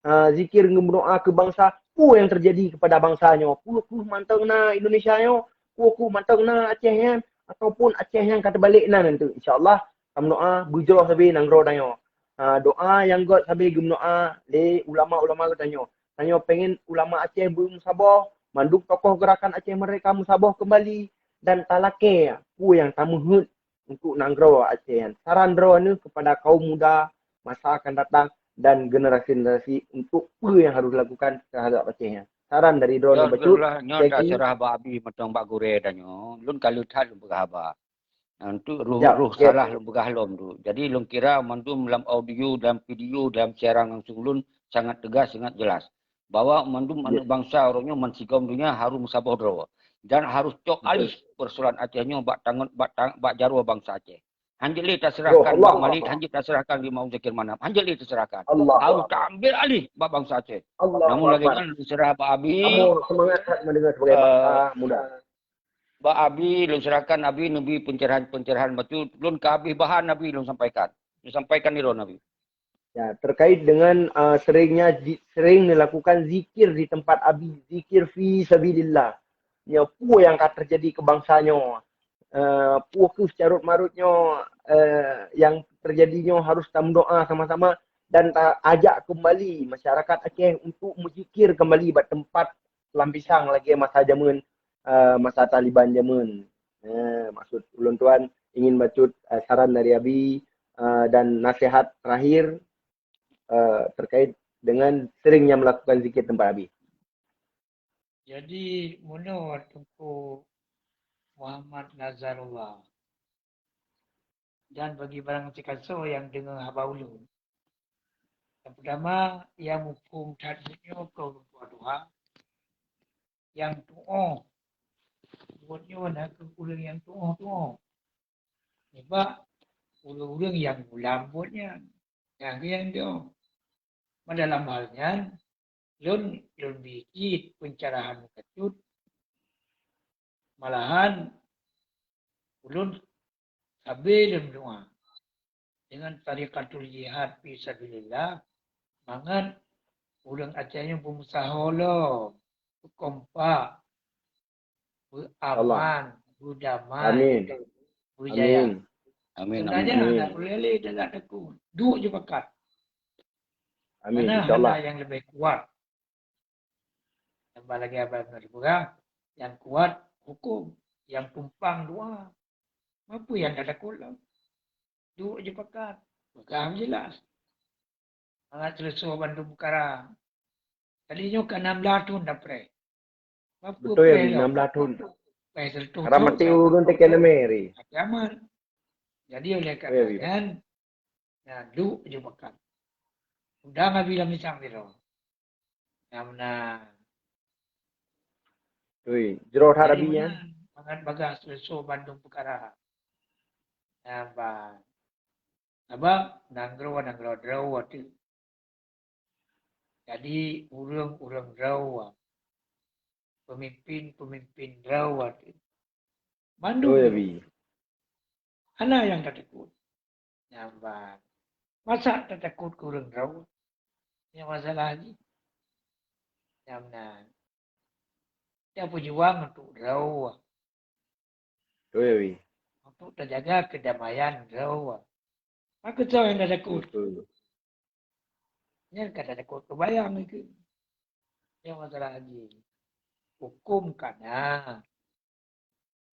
eh, zikir ngon meudoa keu bansa. Peue nyang teujadi keupada bansa nyoe? Peue keuh mantong na Indonesia nyoe? Peue keuh mantong na Aceh nyan? ataupun Aceh nyang ka teubalek nan teuk, insya Allah tameudoa beujroh sabe nanggroe tanyoe. Ha, doa nyang göt sabe geumeudoa lé ulama-ulama geutanyoe. Tanyoe pengen ulama Aceh beumeusaboh, mandum tokoh gerakan Aceh Merdeka meusaboh keumbali dan talakée peue nyang tameuheuet untuk nanggroe Aceh nyan. Saran droeneuh kepada kaum muda masa akan datang dan generasi-generasi untuk peue nyang harus dilakukan terhadap Aceh nyan. Saran dari droeneuh bacut. Nyoe taserah bak Abi mantong bak gurée tanyoe. Lôn ka lheueh that lôn peugah haba. Untuk ruh, ruh salah lôn peugah lom tu. Jadi lôn kira mandum lam audio, dalam video, dalam siaran langsung lôn sangat tegas, sangat jelas. Bahwa mandum aneuk bangsa uroe nyoe man sigom donya harus meusaboh droe dan harus cok alih persoalan Aceh nyoe bak tangon, bak tang-, bak jaroe bangsa Aceh. Hanjeuet lé taserahkan bak Malik, hanjeuet taserahkan di Mau Zakir Manaf, hanjeuet lé taserahkan. Harus taambil alih bak bangsa Aceh. Namun lagée nyan lôn serah bak Abi. Bak Abi, lôn serahkan Abi neubi pencerahan-pencerahan bacut. Lôn ka habéh bahan Abi lôn sampaikan. Lôn sampaikan di droeneuh Abi. Ya, terkait dengan, uh, seringnya zi-, sering dilakukan zikir di tempat Abi, zikir fi sabilillah. Nyoe peue nyang ka terjadi keu bangsa nyoe? Uh, peue keuh carot marot nyoe, uh, nyang terjadi nyoe harus tameudoa sama-sama dan ta-, ajak kembali masyarakat Aceh untuk mezikir kembali bak tempat lam pisang lagée masa jameun, uh, masa Taliban jameun. Uh, maksud ulôn tuan ingin bacut, uh, saran dari Abi, uh, dan nasihat terakhir, uh, terkait dengan seringnya melakukan zikir tempat Abi. Jadi, meunoe Teungku Muhammad Nazarullah. Dan bagi barang sikasoe nyang deungoe haba ulôn. Nyang peutama, nyang muphom that buet nyoe keu ureuëng tuha-tuha, nyang tuoh. Buet nyoe na kheueh ureuëng nyang tuoh-tuoh. Nibak ureuëng-ureuëng nyang mulam buet nyan, nyang nyang tuoh. Dalam hal nyan, lôn, lôn bi cit pencerahan meukacut. Malahan ulôn sabe lôn doa dengan tarikatul jihad fi sabilillah, mangat ureuëng Aceh nyoe beumeusaho lom, beukompak, beuaman, beudamai, beujaya. Amin. Amin, amin. Sebenarnya hana peureulée lé dalam teungku. Duek je pakat. Amin, insya Allah. Hana nyang leubeh kuat. Tambah lagi abang pernah dipeugah, nyang kuat huköm, nyang tumpang doa. Apa nyang tatakot lom? Duek je pakat. Peugah jelas. Mangat seuleusoe bandum peukara. Tadi nyoe ka nam blah thon dah preh. Beutôi, nam blah thon. Preh seureutoh thon. Hana maté ureuëng teuka namé ri. Kiamat. Jadi oleh karena nyan, na duek je pakat. Udang Abi lam pisang sidroe. Nyang meunan. Ui, jroh that Abi nyan. Mangat bagah seuleusoe bandum peukara. Nyan ban. Sabab nanggroe, nanggroe droe teuh. Jadi ureuëng-ureuëng droe, peumimpén-peumimpén droe teuh. Mandum droe. Hana nyang tatakot. Nyan ban. Masa tatakot keu ureuëng droe? Nyang masalah jih. Nyang meunan. Tapeujuang untuk droe. Betul, Abi. Untuk tajaga keudamaian droe. Maka soe nyang tatakot? Betul. Nyan ka tatakot keu bayang itu. Nyang masalah jih. Huköm ka na.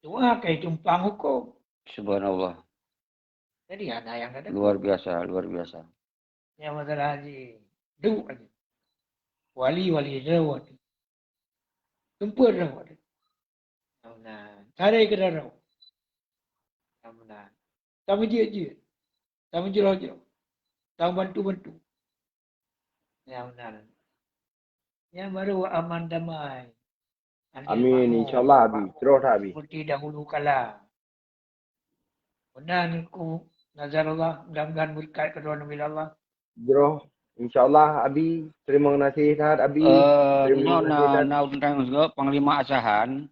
Doa ka jitumpang huköm. Subhanallah. Jadi hana nyang tatakot. Luar biasa, luar biasa. Nyang masalah jih. Duek aja. Wali-wali droe teuh. Tumpeur droe teuh. Nyang meunan. Cari keu droe. Nyang meunan. Tameujeuet-jeuet. Tameujroh-jroh. Tabantu-bantu. Nyang meunan. Nyan baru aman damai. Amin, insya Allah, Abi. Jroh that, Abi. Seperti dahulu kala. Meunan Teungku Nazarullah, mudah-mudahan beureukat keudroe neubi lé Allah. Jroh, insya Allah, Abi. Teurimong gaséh that, Abi. Eh, teurimong gaséh that. Nyoe na, na teuntang juga Panglima Asahan.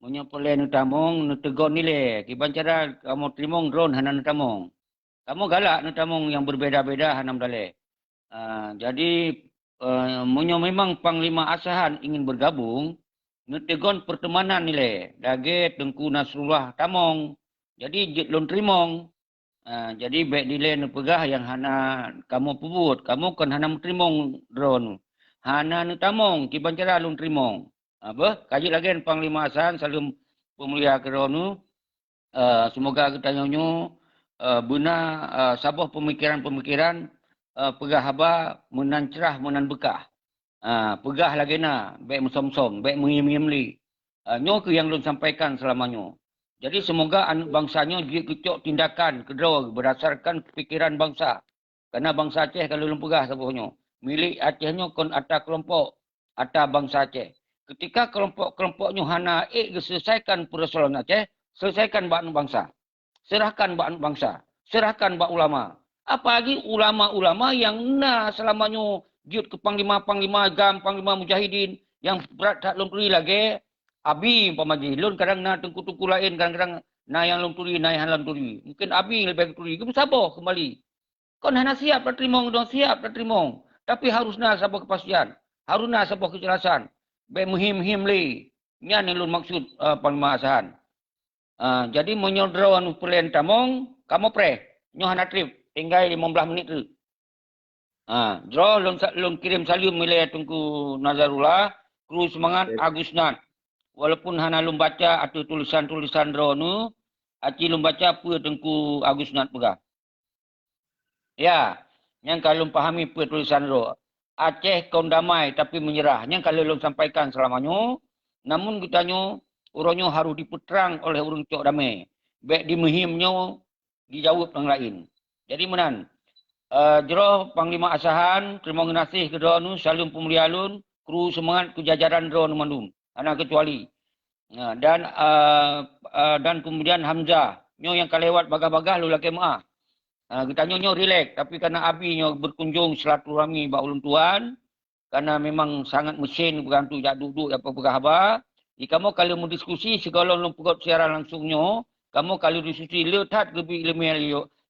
Meunyoe peureulée neutamong, neuteugon ilée. Kiban cara kamoe teurimong droen hana neutamong. Kamoe galak neutamong nyang beubeda-beda hana meudalée. Ah, jadi, eh, meunyoe memang Panglima Asahan ingin bergabung, neuteugon pertemanan ilée, lagée Teungku Nasrullah tamong, Jadi jeuet lôn teurimong. Ah, jadi bék dilée neupeugah nyang hana kamoe peubuet. Kamoe kon hana meuteurimong droeneuh. Hana neutamong kiban cara lôn teurimong. Ah, beuh, ka jeuet lagée nyan Panglima Hasan, saleuem peumulia keu droeneuh. Eh, seumoga geutanyoe nyoe, eh, beuna, eh, saboh peumikiran-peumikiran, eh, peugah haba meunan crah, meunan beukah. Ah, peugah lagée na, bék meusom-som, bék meuhiem-hiem lé. Ah, nyoe keuh nyang lôn sampaikan seulama nyoe. Jadi, seumoga aneuëk bansa nyoe jeuet geucok tindakan keudroe beurdasarkan pikiran bansa. Karena bansa Aceh ka lôn peugah saboh nyoe, milék Aceh nyoe kon atra keulompok, atra bansa Aceh. Keutika keulompok-keulompok nyoe hana ék geuseuleusoikan peureusoalan Aceh, seuleusoikan bak aneuëk bansa. Seurahkan bak aneuëk bansa, seurahkan bak ulama. Apalagi ulama-ulama nyang na seulama nyoe jeuet keu panglima-panglima GAM, panglima mujahidin nyang brat that lôn turi lagée Abi umpama jih. Lôn kadang na teungku-teungku laén, kadang-kadang na nyang lôn turi, na nyang hana lôn turi. Mungkin Abi leubeh geuturi, geupeusaboh keumbali. Kon hana siab tateurimong, dong siab tateurimong. Tapi harus na saboh keupastian, harus na saboh keujelasan. Bék meuhiem-hiem lé. Nyan nyang lôn maksud, eh, Panglima Hasan. Ah, jadi meunyoe droeneuh peureulée tamong, kamoe preh. Nyoe hana treb, tinggai limong blaih menit teuk. Ah, jroh lôn sa-, lôn kirém saleuem ilée Teungku Nazarullah, kru seumangat Agusnat. Walaupun hana lôn baca ateueh tulisan-tulisan droeneuh, aci lôn baca peue Teungku Agusnat peugah. Ya, nyang ka lôn pahami peue tulisan droe. Aceh kon damai tapi meunyeurah. Nyang ka lheueh lôn sampaikan seulama nyoe, namun geutanyoe uroe nyoe harôh jipeutrang oleh ureuëng cok damé. Bék jimeuhiem nyoe jijaweueb nyang laén. Jadi meunan, eh, jroh Panglima Asahan, teurimong geunaséh keu droeneuh, saleuem peumulia lôn, kru seumangat keu jajaran droeneuh mandum, hana keucuali. Ya, dan, eh, eh, dan kemudian Hamzah, nyoe nyang ka lewat bagah-bagah lôn lakée meuáh. Ah, geutanyoe nyoe rilek, tapi karena Abi nyoe beukunjong silaturahmi bak ulôn tuan, karena memang sangat meusén beugantu jak duek-duek jak peugah haba. Di kamoe ka lheueh meudiskusi sigohlom lôn peugot siaran langsung nyoe, kamoe ka lheueh diskusi le that geubri iéleumé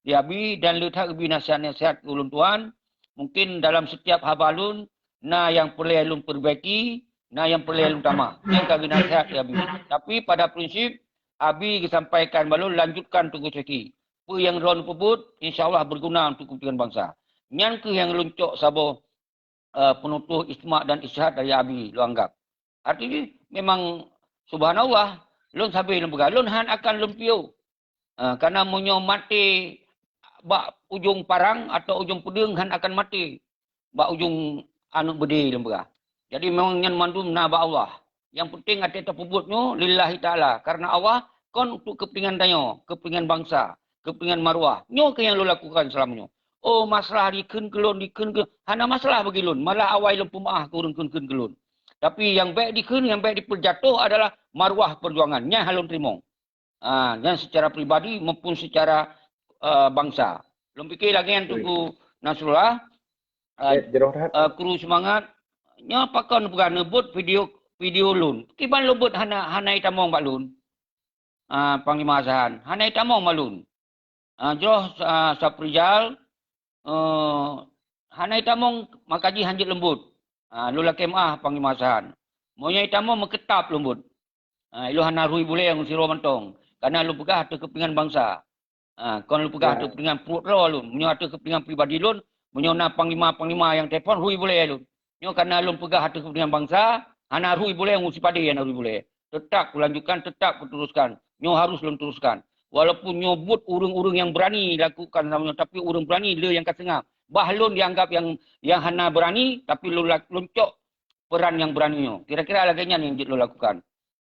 lé Abi dan le that geubri nasihat-nasihat keu ulôn tuan. Mungkin dalam setiap haba lôn na nyang peureulée lôn peurbaiki, na nyang peureulée lôn tamah. Nyan ka geunasihat lé Abi. Tapi pada prinsip Abi geusampaikan bak lôn, lanjutkan Teungku Syaki. Peue nyang droeneuh peubuet, insya Allah beuguna untuk keupentingan bansa. Nyan kheueh nyang lôn cok saboh, eh, peunutôh ijma dan ijtihad dari Abi lôn anggab. Arti jih memang subhanallah, lôn sabe lôn peugah, lôn hán akan lôn piôh. Eh, karena meunyoe maté bak ujong parang atau ujong peudeueng, hán akan maté bak ujong aneuëk beudé lôn peugah. Jadi memang nyan mandum na bak Allah. Nyang penting até tapeubuet nyoe lillahi ta'ala, karena Allah, kon untuk keupentingan tanyoe, keupentingan bansa, keupentingan maruah. Nyoe kheueh nyang lôn lakukan seulama nyoe. Oh, masalah dikheun keu lôn, dikheun keu, hana masalah bagi lôn. Malah awai lôn peumeuáh keu ureuëng kheun-kheun keu lôn. Tapi nyang bék dikheun, nyang bék dipeujatoh adalah maruah peujuangan. Nyan hana lôn teurimong. Ah, nyan secara pribadi maupun secara, eh, bansa. Lôn pike lagée nyan Teungku Nasrullah, eh, eh, kru seumangat. Nyoe pakon peugah neubuet video, video lôn. Kiban lôn buet hana, hana itamong bak lôn. Ah, Panglima Asahan, hana itamong bak lôn. Ah, jroh, ah, Saprijal, eh, hana itamong maka jih hanjeuet leumbot. Ah, lôn lakée meuáh Panglima Asahan. Meunyoe itamong meukeutab leumbot. Ah, ilôn hana rhui bulée ngon sidroe mantong. Karena lôn peugah ateueh keupentingan bansa. Ah, kon lôn peugah ateueh keupentingan pruet droe lôn. Meunyoe ateueh keupentingan pribadi lôn, meunyoe na panglima-panglima nyang telepon, rhui bulée lôn. Nyoe karena lôn peugah ateueh keupentingan bansa, hana rhui bulée ngon sipadé hana rhui bulée. Teutap kulanjutkan, teutap kuteruskan. Nyoe harus lôn teruskan. Walaupun nyoe buet ureuëng-ureuëng nyang beurani lakukan sama nyoe, tapi ureuëng beurani le nyang ka seungab. Bah lôn dianggap nyang, nyang hana beurani, tapi lôn la-, lôn cok peuran nyang beurani nyoe. Kira-kira lagée nyan nyang jeuet lôn lakukan.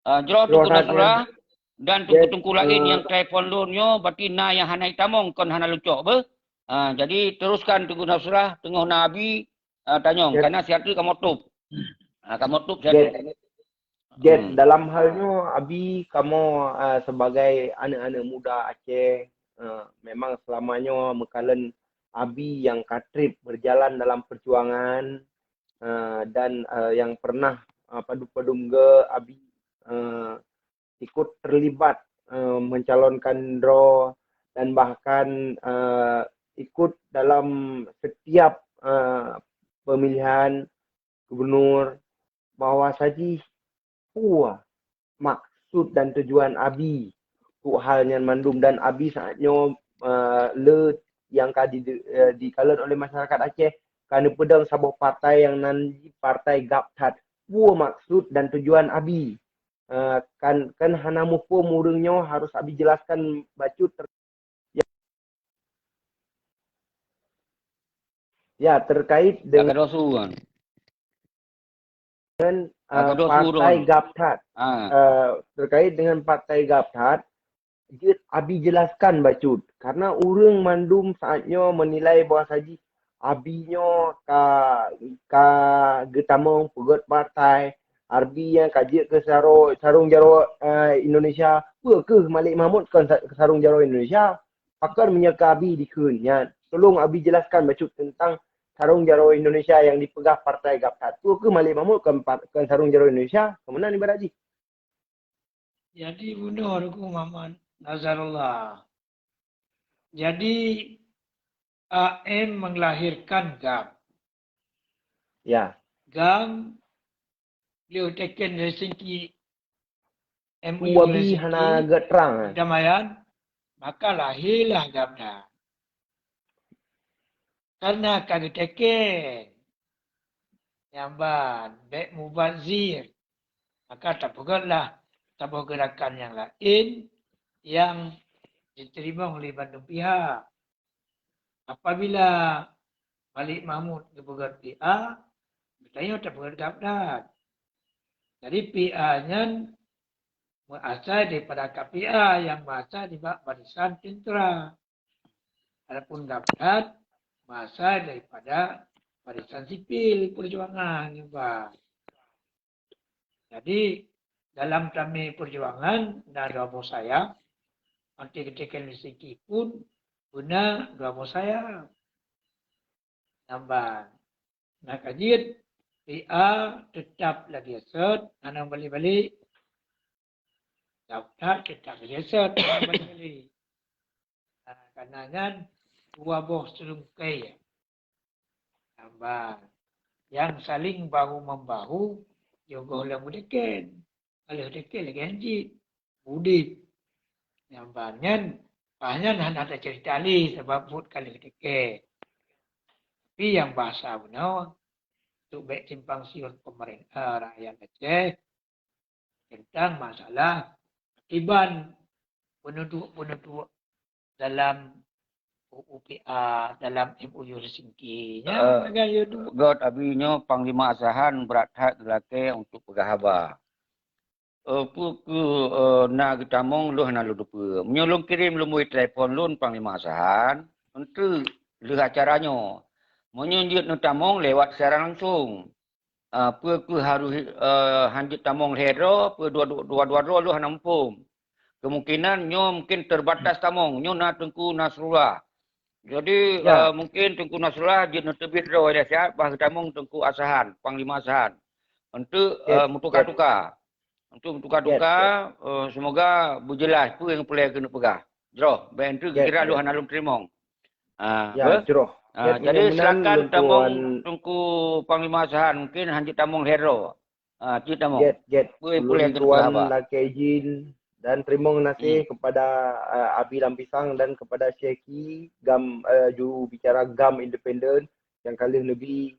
Ah, jroh Teungku Nasrullah dan teungku-teungku laén nyang telepon lôn nyoe, berarti na nyang hana itamong kon hana lôn cok beuh. Ah, jadi teruskan Teungku Nasrullah, teungoh na Abi, ah, tanyong, karena siat teuk kamoe tôb. Ah, kamoe tôb siat teuk. Jeuet, dalam hal nyoe, Abi, kamoe, ah, sebagai aneuëk-aneuëk muda Aceh, ah, memang seulama nyoe meukalon Abi nyang ka treb berjalan dalam perjuangan, ah, dan, ah, nyang pernah, ah, padub-padub ge Abi, ah, ikut terlibat, eh, mencalonkan droe dan bahkan, eh, ikut dalam setiap, eh, pemilihan gubernur, bahwa sajih peue maksud dan tujuan Abi keu hal nyan mandum dan Abi saat nyoe, eh, le nyang ka di, eh, dikalon oleh masyarakat Aceh ka neupeudong saboh partai nyang nan Partai Gab That. Peue maksud dan tujuan Abi? Eh, kan, kan hana muphom ureuëng nyoe, harus Abi jelaskan bacut ter-, ya, ya, terkait dengan, Agak dosu kan? Dengan, eh, Agak dosu Partai ureuëng. Gab That. Ah. Eh, terkait dengan Partai Gab That, jeuet Abi jelaskan bacut. Karena ureuëng mandum saat nyoe menilai bahwa saji Abi nyoe ka, ka geutamong peugét partai, Abi nyang ka jeuet keu saro-, sarong jaroe, eh, Indonesia. Peue keuh Malik Mahmud kon sa-, sarong jaroe Indonesia? Pakon meunyoe keu Abi dikheun nyan? Tolong Abi jelaskan bacut tentang sarong jaroe Indonesia nyang dipeugah Partai Gab That. Peue keuh Malik Mahmud kon par-, kon sarong jaroe Indonesia? Keu meunan ibarat jih? Jadi bunoe Teungku Muhammad Nazarullah. Jadi A M melahirkan gam. Ya. Gam lheueh teken Helsinki, M O U Wabi Helsinki, hana geutrang, eh? Perdamaian, maka lahirlah gam nyan. Karena ka geuteken, nyang ban bék mubazir, maka tapeugötlah saboh geurakan nyang laén nyang jiteurimong lé bandum pihak. Apabila Malik Mahmud geupeugöt P A, geutanyoe tapeugöt Gabdat. Jadi P A nyan meuasai daripada K P A nyang meuasai nibak barisan tentera. Adapun Gabdat meuasai daripada barisan sipil peujuangan nyoe ba. Jadi dalam tamé peujuangan na dua boh sayap, akhé keuteken Helsinki pun beuna dua boh sayap. Nambah, na ka jeuet P A teutap lagèe sot, hana balik-balik. Gabdat teutap lagèe sot, hana balik-balik. Nah, karena nyan dua boh seulungkai. Nambah, nyang saling bahu membahu, jiôh goh lom meuteken. Ka lheueh teken lagèe nyan cit udép. Nyang ban nyan, paih nyan hana taceurita lé sabab buet ka lheueh teken. Tapi nyang basa bunoe, untuk bék simpang siur pemerintah rakyat Aceh tentang masalah akiban peuneuduek-peuneuduek dalam U U P A, dalam M O U Helsinki. Nyan, eh, lagèe nyan tu. Göt Abi nyoe Panglima Asahan brat that geulakèe untuk peugah haba. Eh, peue keuh, eh, na geutamong lôn hana lôn teupeue. Meunyoe lôn kirém lumbôi telepon lôn Panglima Asahan, enteuk lheueh acara nyoe. Meunyoe jeuet neutamong lewat siaran langsung. Ah, peue keuh harôh, eh, han jeuet tamong lhèe droe, peue dua, dua, dua, dua droe lôn hana muphom. Kemungkinan nyoe mungkin terbatas tamong. Nyoe na Teungku Nasrullah. Jadi, ya, eh, mungkin Teungku Nasrullah jeuet neuteubiet droe ilèe siat, bah geutamong Teungku Asahan, Panglima Asahan. Untuk, eh, meutuka-tuka. Untuk meutuka-tuka, eh, semoga beujeulaih peue nyang peureulèe keuneuk peugah. Jroh, bèk enteuk geukira lôn hana lôn teurimong. Ah, ya, beuh? Jroh. Ah, jadi silakan tamong Teungku Panglima Asahan, mungkin han jeuet tamong lhèe droe. Ah, cit tamong. Get, get. Ulôn tuan lakèe izin dan teurimong gaséh kepada, eh, Abi Lam Pisang dan kepada Syeki gam, eh, juru bicara gam independen nyang ka lheueh neubi,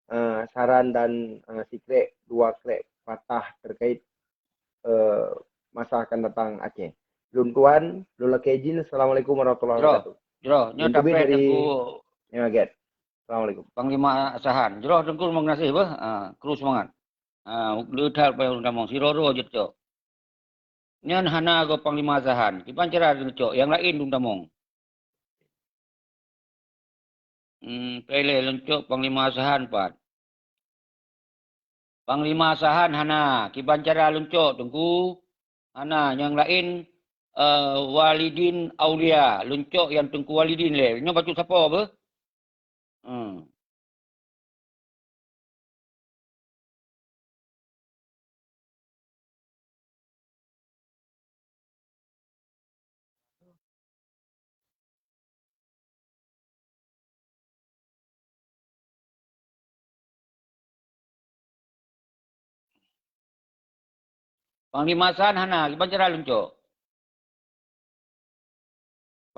eh, saran dan, eh, sikrek dua krek patah terkait, eh, masa akan datang Aceh. Lôn tuan, lôn lakèe izin. Assalamualaikum warahmatullahi wabarakatuh. Jroh, nyoe dari Teungku. Ya, get. Assalamualaikum. Panglima Asahan. Jroh Teungku, teurimong gaséh beuh. Ah, kru seumangat. Ah, le that payah lôn tamong, sidroe-droe jeuet cok. Nyan hana gob Panglima Asahan. Kiban cara lôn cok, nyang laén lôn tamong. Hmm, peureulèe lôn cok Panglima Asahan pat. Panglima Asahan hana, kiban cara lôn cok, Teungku. Hana, nyang laén, eh, Walidin Aulia. Lôn cok nyang Teungku Walidin lé. Nyoe bacut sapo beuh? Hmm. Panglima Asahan hana, kiban cara lôn cok.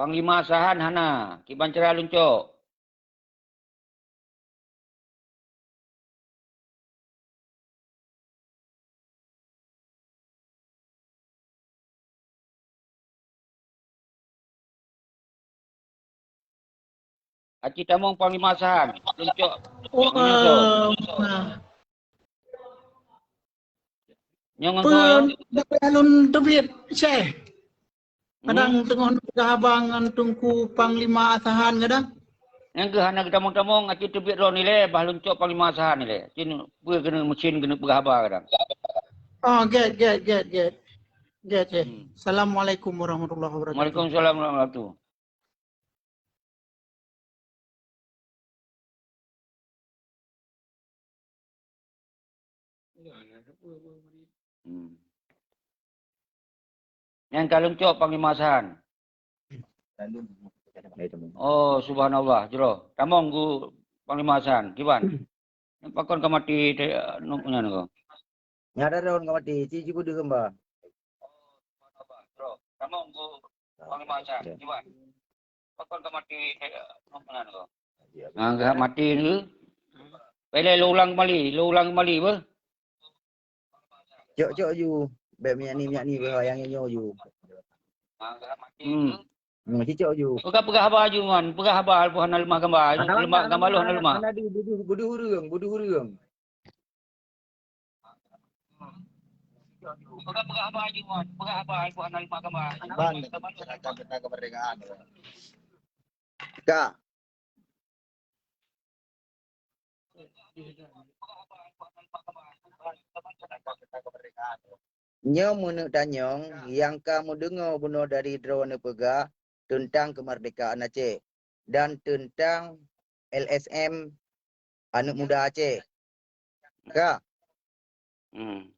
Panglima Sahan hana, kiban cara leuncok. Aci tamong Panglima Sahan, leuncok. Wah. Menyusul. Nyang peue ngon soe? Dapet alun teubiet, Syekh? Hmm? Kadang teungoh na haba ngon Teungku Panglima Asahan kadang. Nyang keuh hana geutamong-tamong, aci teubiet droe nilai, bah leuncok Panglima Asahan nilai. Cin peue keuneuk meucin keuneuk peugah haba kadang. Oh, get, get, get, get. Get, Syekh. Hmm. Assalamualaikum warahmatullahi wabarakatuh. Waalaikumsalam warahmatullahi wabarakatuh. Hmm. Nyang ka leuncok Panglima Sahan. Oh, subhanallah, jroh. Tamong gu Panglima Sahan, kiban. Pakon ka maté te-, nuk nyan ko. Nyan ada daun ka maté, ci, ci beudeuh gambar. Ah, ya. Ah, geuhak maté ni. Pele lo ulang kembali, lo ulang kembali beuh. Cok, cok ju. Bek minyak ni, minyak ni beuh, yang nyoe ju. Hmm. Hmm, ci cok ju. Peugah, peugah haba ju, man. Peugah haba, hana leumah gamba. Leumah gamba lo hana leumah. Hana di, budu, budu ureueng, budu ureueng. Ban, tentang kemerdekaan. Ka. Nyoe meuneuk tanyong nyang ka meudeungoe bunoe dari droeneuh peugah teuntang keumeurdekaan Aceh dan teuntang L S M Aneuëk Muda Aceh. Ka. Hmm.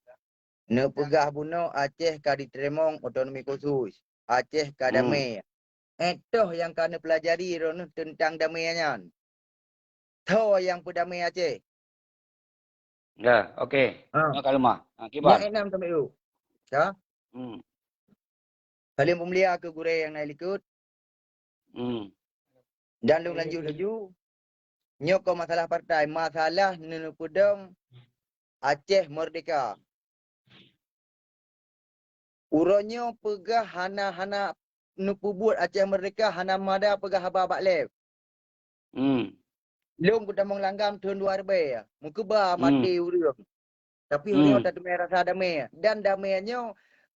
Neupeugah bunoe Aceh ka jiteurimong otonomi khusus, Aceh ka damé. Eh, toh nyang ka neupeulajari droeneuh teuntang damé nyan? Toh nyang peudamé Aceh? Ya, oke. Ha. Nyoe ka leumah. Ha, kiban. Nyan enam sampai u. Ka? Hmm. Salim peumulia keu gurée nyang na likot. Hmm. Dan lôn lanjut laju. Nyoe kon masalah partai, masalah neupeudong Aceh Merdeka. Uroe nyoe peugah hana, hana neupeubuet Aceh Merdeka, hana mada peugah haba bak lé. Hmm. Lôn geutamong langgam thon dua ribèe, meukeubah maté ureuëng. Tapi ureuëng nyoe tateumé rasa damé. Dan damé nyoe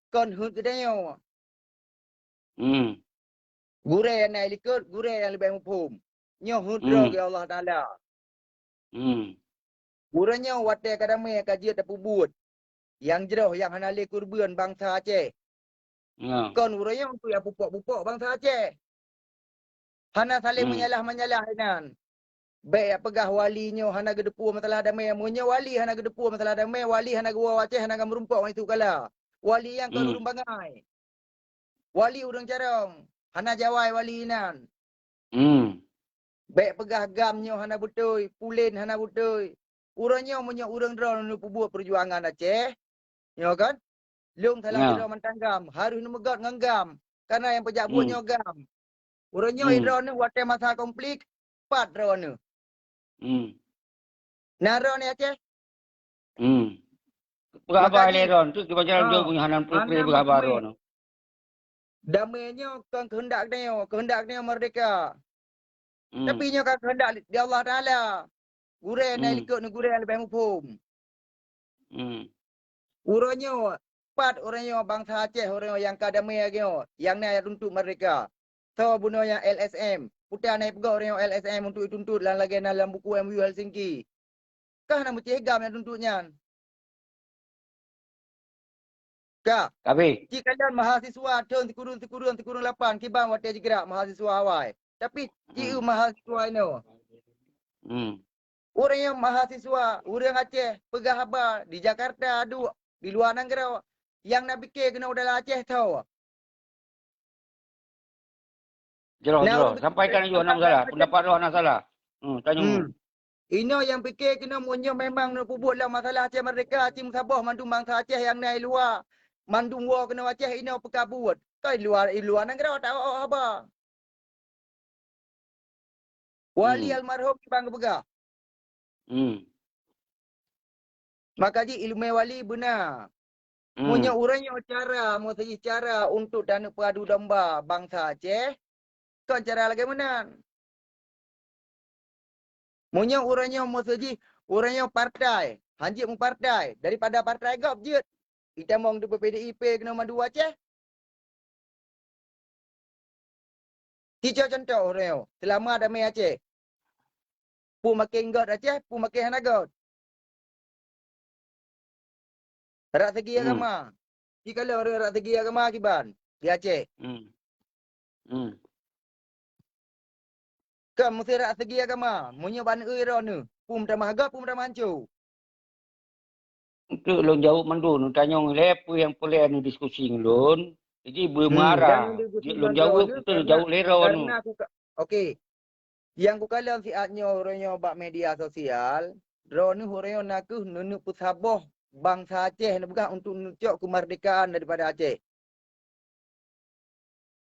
kon heuet geutanyoe. Hmm. Gurée nyang na likot, gurée nyang leubeh muphom. Nyoe heuet droe geuh Allah Taala. Hmm. Uroe nyoe watée ka damé ka jeuet tapeubuet nyang jroh nyang hana lé keureubeuen bansa Aceh. Ya. Kon uroe nyoe untuk nyang pupok-pupok bansa Aceh. Hana saléng meunyalah-meunyalah inan. Bék peugah wali nyoe hana geuteupeue masalah damé. Meunyoe wali hana geuteupeue masalah damé, wali hana geuwoe Aceh hana ka meurumpok ngon Yusuf Kala. Wali nyan kon ureuëng bangai. Wali ureuëng carông, hana jawai wali inan. Hmm. Bék peugah GAM nyoe hana beutôi, pulen hana beutôi. Uroe nyoe meunyoe ureuëng droeneuh peubuet peujuangan Aceh, nyoe kan? Lôn salah sidroe mantong GAM, harôh neumeugot ngon GAM. Karena nyang peujak buet nyoe GAM. Uroe nyoe droeneuh watée masa konflik, pat droeneuh. Hmm. Na droeneuh Aceh? Hmm. Peugah haba lé droeneuh, tu kiban jalan jok punya hana peue-peue peugah haba droeneuh. Damé nyoe kon keuheundak geutanyoe, keuheundak geutanyoe merdeka. Hmm. Tapi nyoe ka keuheundak di Allah Taala. Gurée na likot ngon gurée leubeh muphom. Hmm. Uroe nyoe, pat uroe nyoe bansa Aceh uroe nyoe nyang ka damé lagée nyoe, nyang na tuntot merdeka. Soe bunoe nyang L S M? Peue na peugah uroe nyoe L S M untuk jituntut lam lagée na lam buku M O U Helsinki. Ka hana meucéh GAM nyang tuntot nyan. Ka. Tapi cit kalon mahasiswa thon sikureueng, sikureueng, sikureueng lapan kiban watée jigerak mahasiswa awai. Tapi cit mahasiswa inoe. Hmm. Ureuëng nyang mahasiswa, ureuëng Aceh peugah haba di Jakarta duek, di luwa nanggroe, nyang na pike keunoe dalam Aceh tho. Jroh, jroh. Sampaikan laju, hana masalah. Pendapat droe hana salah. Hmm, tanyong. Hmm. Inoe nyang pike keunoe meunyoe memang neupeubuet lom masalah Aceh Merdeka, cit meusaboh mandum bansa Aceh nyang na i luwa, mandum woe keunoe Aceh inoe peukabuet. Ka i luwa, i luwa nanggroe ta-, haba. Wali Hmm. almarhum kiban geupeugah. Hmm. Maka jih ileumèe wali beuna. Hmm. Meunyoe ureueng nyoe cara, meuseuji cara untuk taneuk peuadu domba bansa Aceh, kon cara lagèe meunan. Meunyoe ureueng nyoe meuseuji, ureueng nyoe partai, hanjeuet meupartai, daripada partai gob jeuet. Itamong di P D I P keunoe madu Aceh. Tiga contoh uroe nyoe, seulama damé Aceh. Peue makin göt Aceh, peue makin hana göt. Rak segi Hmm. agama. Di kala ureuëng rak segi agama kiban di Aceh. Hmm. Hmm. Kan meusi rak segi agama, meunyoe ban eu droeneuh, peue meutamah göt, peue meutamah hanco. Untuk lôn jaweueb mandum, tanyong lé peue nyang peureulée neudiskusi ngon lôn. Jadi Hmm, beumeurah. Jeuet lôn jaweueb, beutôi jaweueb lé droeneuh. Karena aku ka-, okey. Nyang kukalon siat nyoe uroe nyoe bak media sosial, droeneuh uroe nyoe nakeuh neuneuk peusaboh bansa Aceh neupeugah untuk neucok keumardekaan daripada Aceh.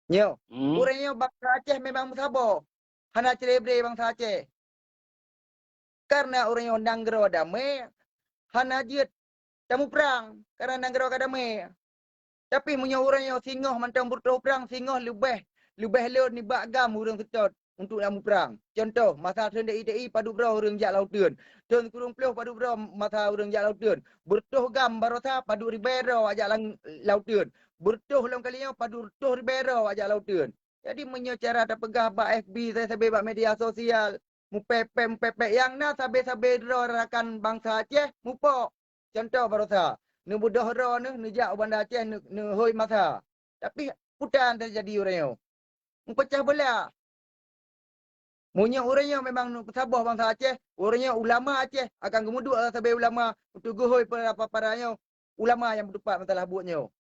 Nyoe, Hmm. uroe nyoe bansa Aceh memang meusaboh. Hana celebre bansa Aceh. Karena uroe nyoe nanggroe damé, hana jeuet tamuprang, karena nanggroe ka damé. Tapi meunyoe uroe nyoe singoh mantong beureutoh prang, singoh leubeh, leubeh lôn nibak GAM ureuëng seutôt untuk na muprang. Contoh, masa thon D I T I padub droe ureuëng jak lam uteuen. Thon sikureueng ploh padub droe masa ureuëng jak lam uteuen. Beureutoh GAM barosa padub ribée droe jak lam, lam uteuen. Beureutoh lom kali nyoe padub reutôh ribée droe jak lam uteuen. Jadi meunyoe cara tapeugah bak F B, sabe-sabe bak media sosial, mupepek-mupepek nyang na sabe-sabe droe rakan bansa Aceh mupok. Contoh barosa, neubeudôh droeneuh neujak u Banda Aceh neu-, neuhôi masa. Tapi peue nyang teujadi uroe nyoe? Meupeucah beulah. Meunyoe uroe nyoe memang neupeusaboh bansa Aceh, uroe nyoe ulama Aceh akan geumeuduek sabe ulama untuk geuhôi para-para nyoe ulama nyang beutupat masalah buet nyoe.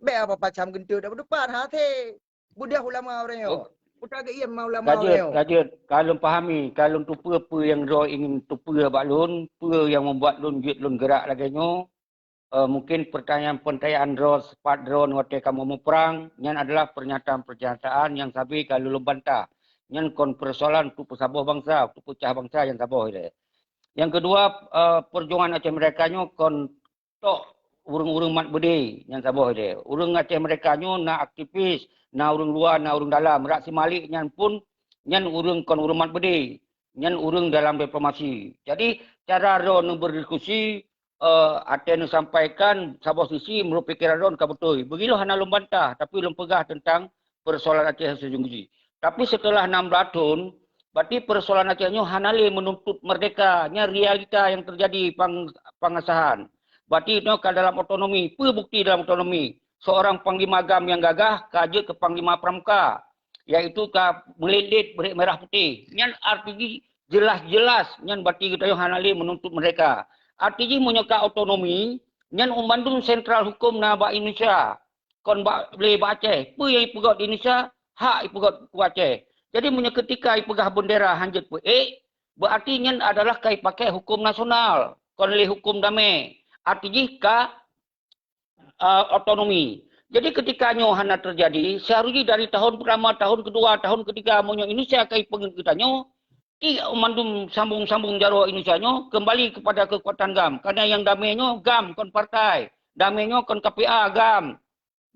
Bék apa pacam geunteuk dak beutupat, ha, até. Beudôh ulama uroe nyoe. Oh. Utak geuiem ma ulama uroe nyoe. Ka jeuet, ka lôn pahami, ka lôn teupeue peue nyang droe ingin teupeue bak lôn, peue nyang membuat lôn jeuet lôn geurak lagée nyoe. Eh, mungkin pertanyaan-pertanyaan droe, sifat droe watée kamoe muprang, nyan adalah pernyataan-pernyataan nyang sabe ka lôn bantah. Nyan kon persoalan untuk peusaboh bansa, untuk peucah bansa nyang saboh ilée. Nyang keudua, eh, perjuangan Aceh Merdeka nyoe kon tok ureuëng-ureuëng mat beudé nyang saboh ilée. Ureuëng Aceh Merdeka nyoe na aktivis, na ureuëng luwa, na ureuëng dalam. Rak si Malik nyan pun, nyan ureuëng kon ureuëng mat beudé. Nyan ureuëng dalam diplomasi. Jadi, cara droe neuberdiskusi, eh, até neusampaikan saboh sisi meunurot pikeran droe ka beutôi. Begitu hana lôn bantah, tapi lôn peugah teuntang persoalan Aceh seujeungui. Tapi seuteulah nam blah thon, berarti persoalan Aceh nyoe hana lé meununtut merdeka. Nyan realita nyang teujadi pang-, pangasahan. Berarti nyoe ka dalam otonomi. Peue bukti dalam otonomi? Seurang panglima GAM nyang gagah ka jeuet keu panglima pramuka, yaitu ka meulet-let beurék merah putéh. Nyan arti jih jeulaih-jeulaih nyan berarti geutanyoe hana lé meununtut merdeka. Arti jih meunyoe ka otonomi, nyan bandum sentral huköm na bak Indonesia. Kon bak lé bak Aceh. Peue nyang ipeugét di Indonesia, hak ipeugét u Aceh. Jadi meunyoe keutika ipeugah beundera hanjeuet peuék, berarti nyan adalah ka ipaké huköm nasional, kon lé huköm damé. Arti jih ka, eh, otonomi. Jadi keutika nyoe hana teujadi, seharusnya dari tahun pertama, tahun kedua, tahun ketiga, meunyoe Indonesia ka ipeugét geutanyoe, ti mandum sambung-sambung jaroe Indonesia nyoe kembali kepada kekuatan GAM. Karena nyang damé nyoe GAM kon partai. Damé nyoe kon K P A GAM.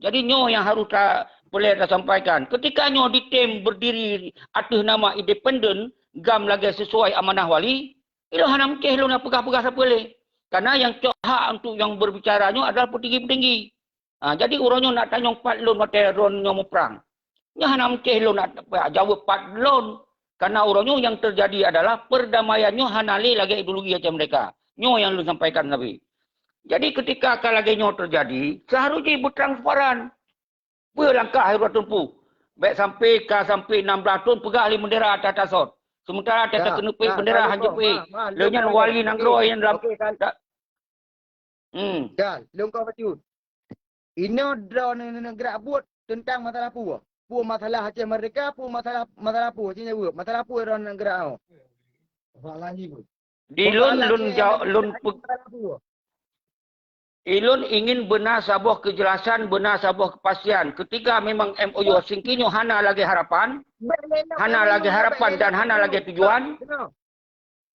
Jadi nyoe nyang harôh ta-, peureulée tasampaikan. Keutika nyoe ditem berdiri ateueh nama independen, GAM lagée sesuai amanah wali, ilôn hana meucéh lôn nyang peugah-peugah sapeue lé. Karena nyang cok hak untuk nyang berbicara nyoe adalah peutinggi-peutinggi. Ha, jadi uroe nyoe nak tanyong pat lôn watée droe nyoe muprang. Nyoe hana meucéh lôn nak jaweueb pat lôn. Karena uroe nyoe nyang teujadi adalah perdamaian nyoe hana lé lagée ideologi Aceh Merdeka. Nyoe nyang lôn sampaikan sabe. Jadi keutika ka lagée nyoe teujadi, seharusnya beutransparan. Peue langkah nyang harôh teutempuh? Bék sampai ka sampai nam blah thon peugah lé beundera ata-ata sot. Sementara ata-ata keuneuk peuék beundera hanjeuet peuék. Lheueh nyan wali nanggroe nyang dalam. Okey, kan. Hmm. Kan, lôn kong bacut. Inoe droeneuh gerak buet teuntang masalah peue? Peue masalah Aceh Merdeka, peue masalah, masalah peue? Cit jaweueb, masalah peue droeneuh gerak nyoe? Di lôn, lôn jaweueb, lôn pe-, masalah peue? Ilôn ingin beuna saboh keujelasan, beuna saboh keupastian. Keutika memang M O U Helsinki nyoe hana lagée harapan, hana lagée harapan dan hana lagée tujuan.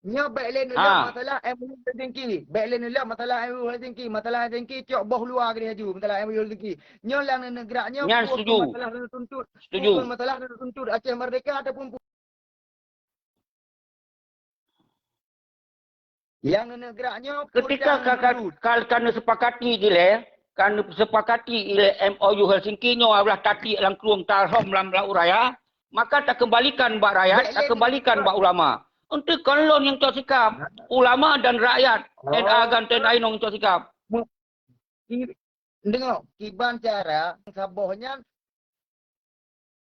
Nyoe bék lé neulak masalah M O U Helsinki. Bék lé neulak masalah M O U Helsinki. Masalah Helsinki cok boh luwa keudeh aju masalah M O U Helsinki. Nyoe nyang neuneuk gerak nyoe. Nyan setuju. Masalah neutuntut. Setuju. Masalah neutuntut Aceh Merdeka ataupun Nyang neuneuk gerak nyoe keutika ka, ka, ka, ka neusepakati ilée, ka neusepakati ilée M O U Helsinki nyoe adalah tatiek lam krueng tarhom lam laôt raya, maka takeumbalikan bak rakyat, takeumbalikan bak ulama. Eunteuk kon lôn nyang cok sikab, ulama dan rakyat, N A gan N A inong cok sikab. Deungoe, kiban cara saboh nyan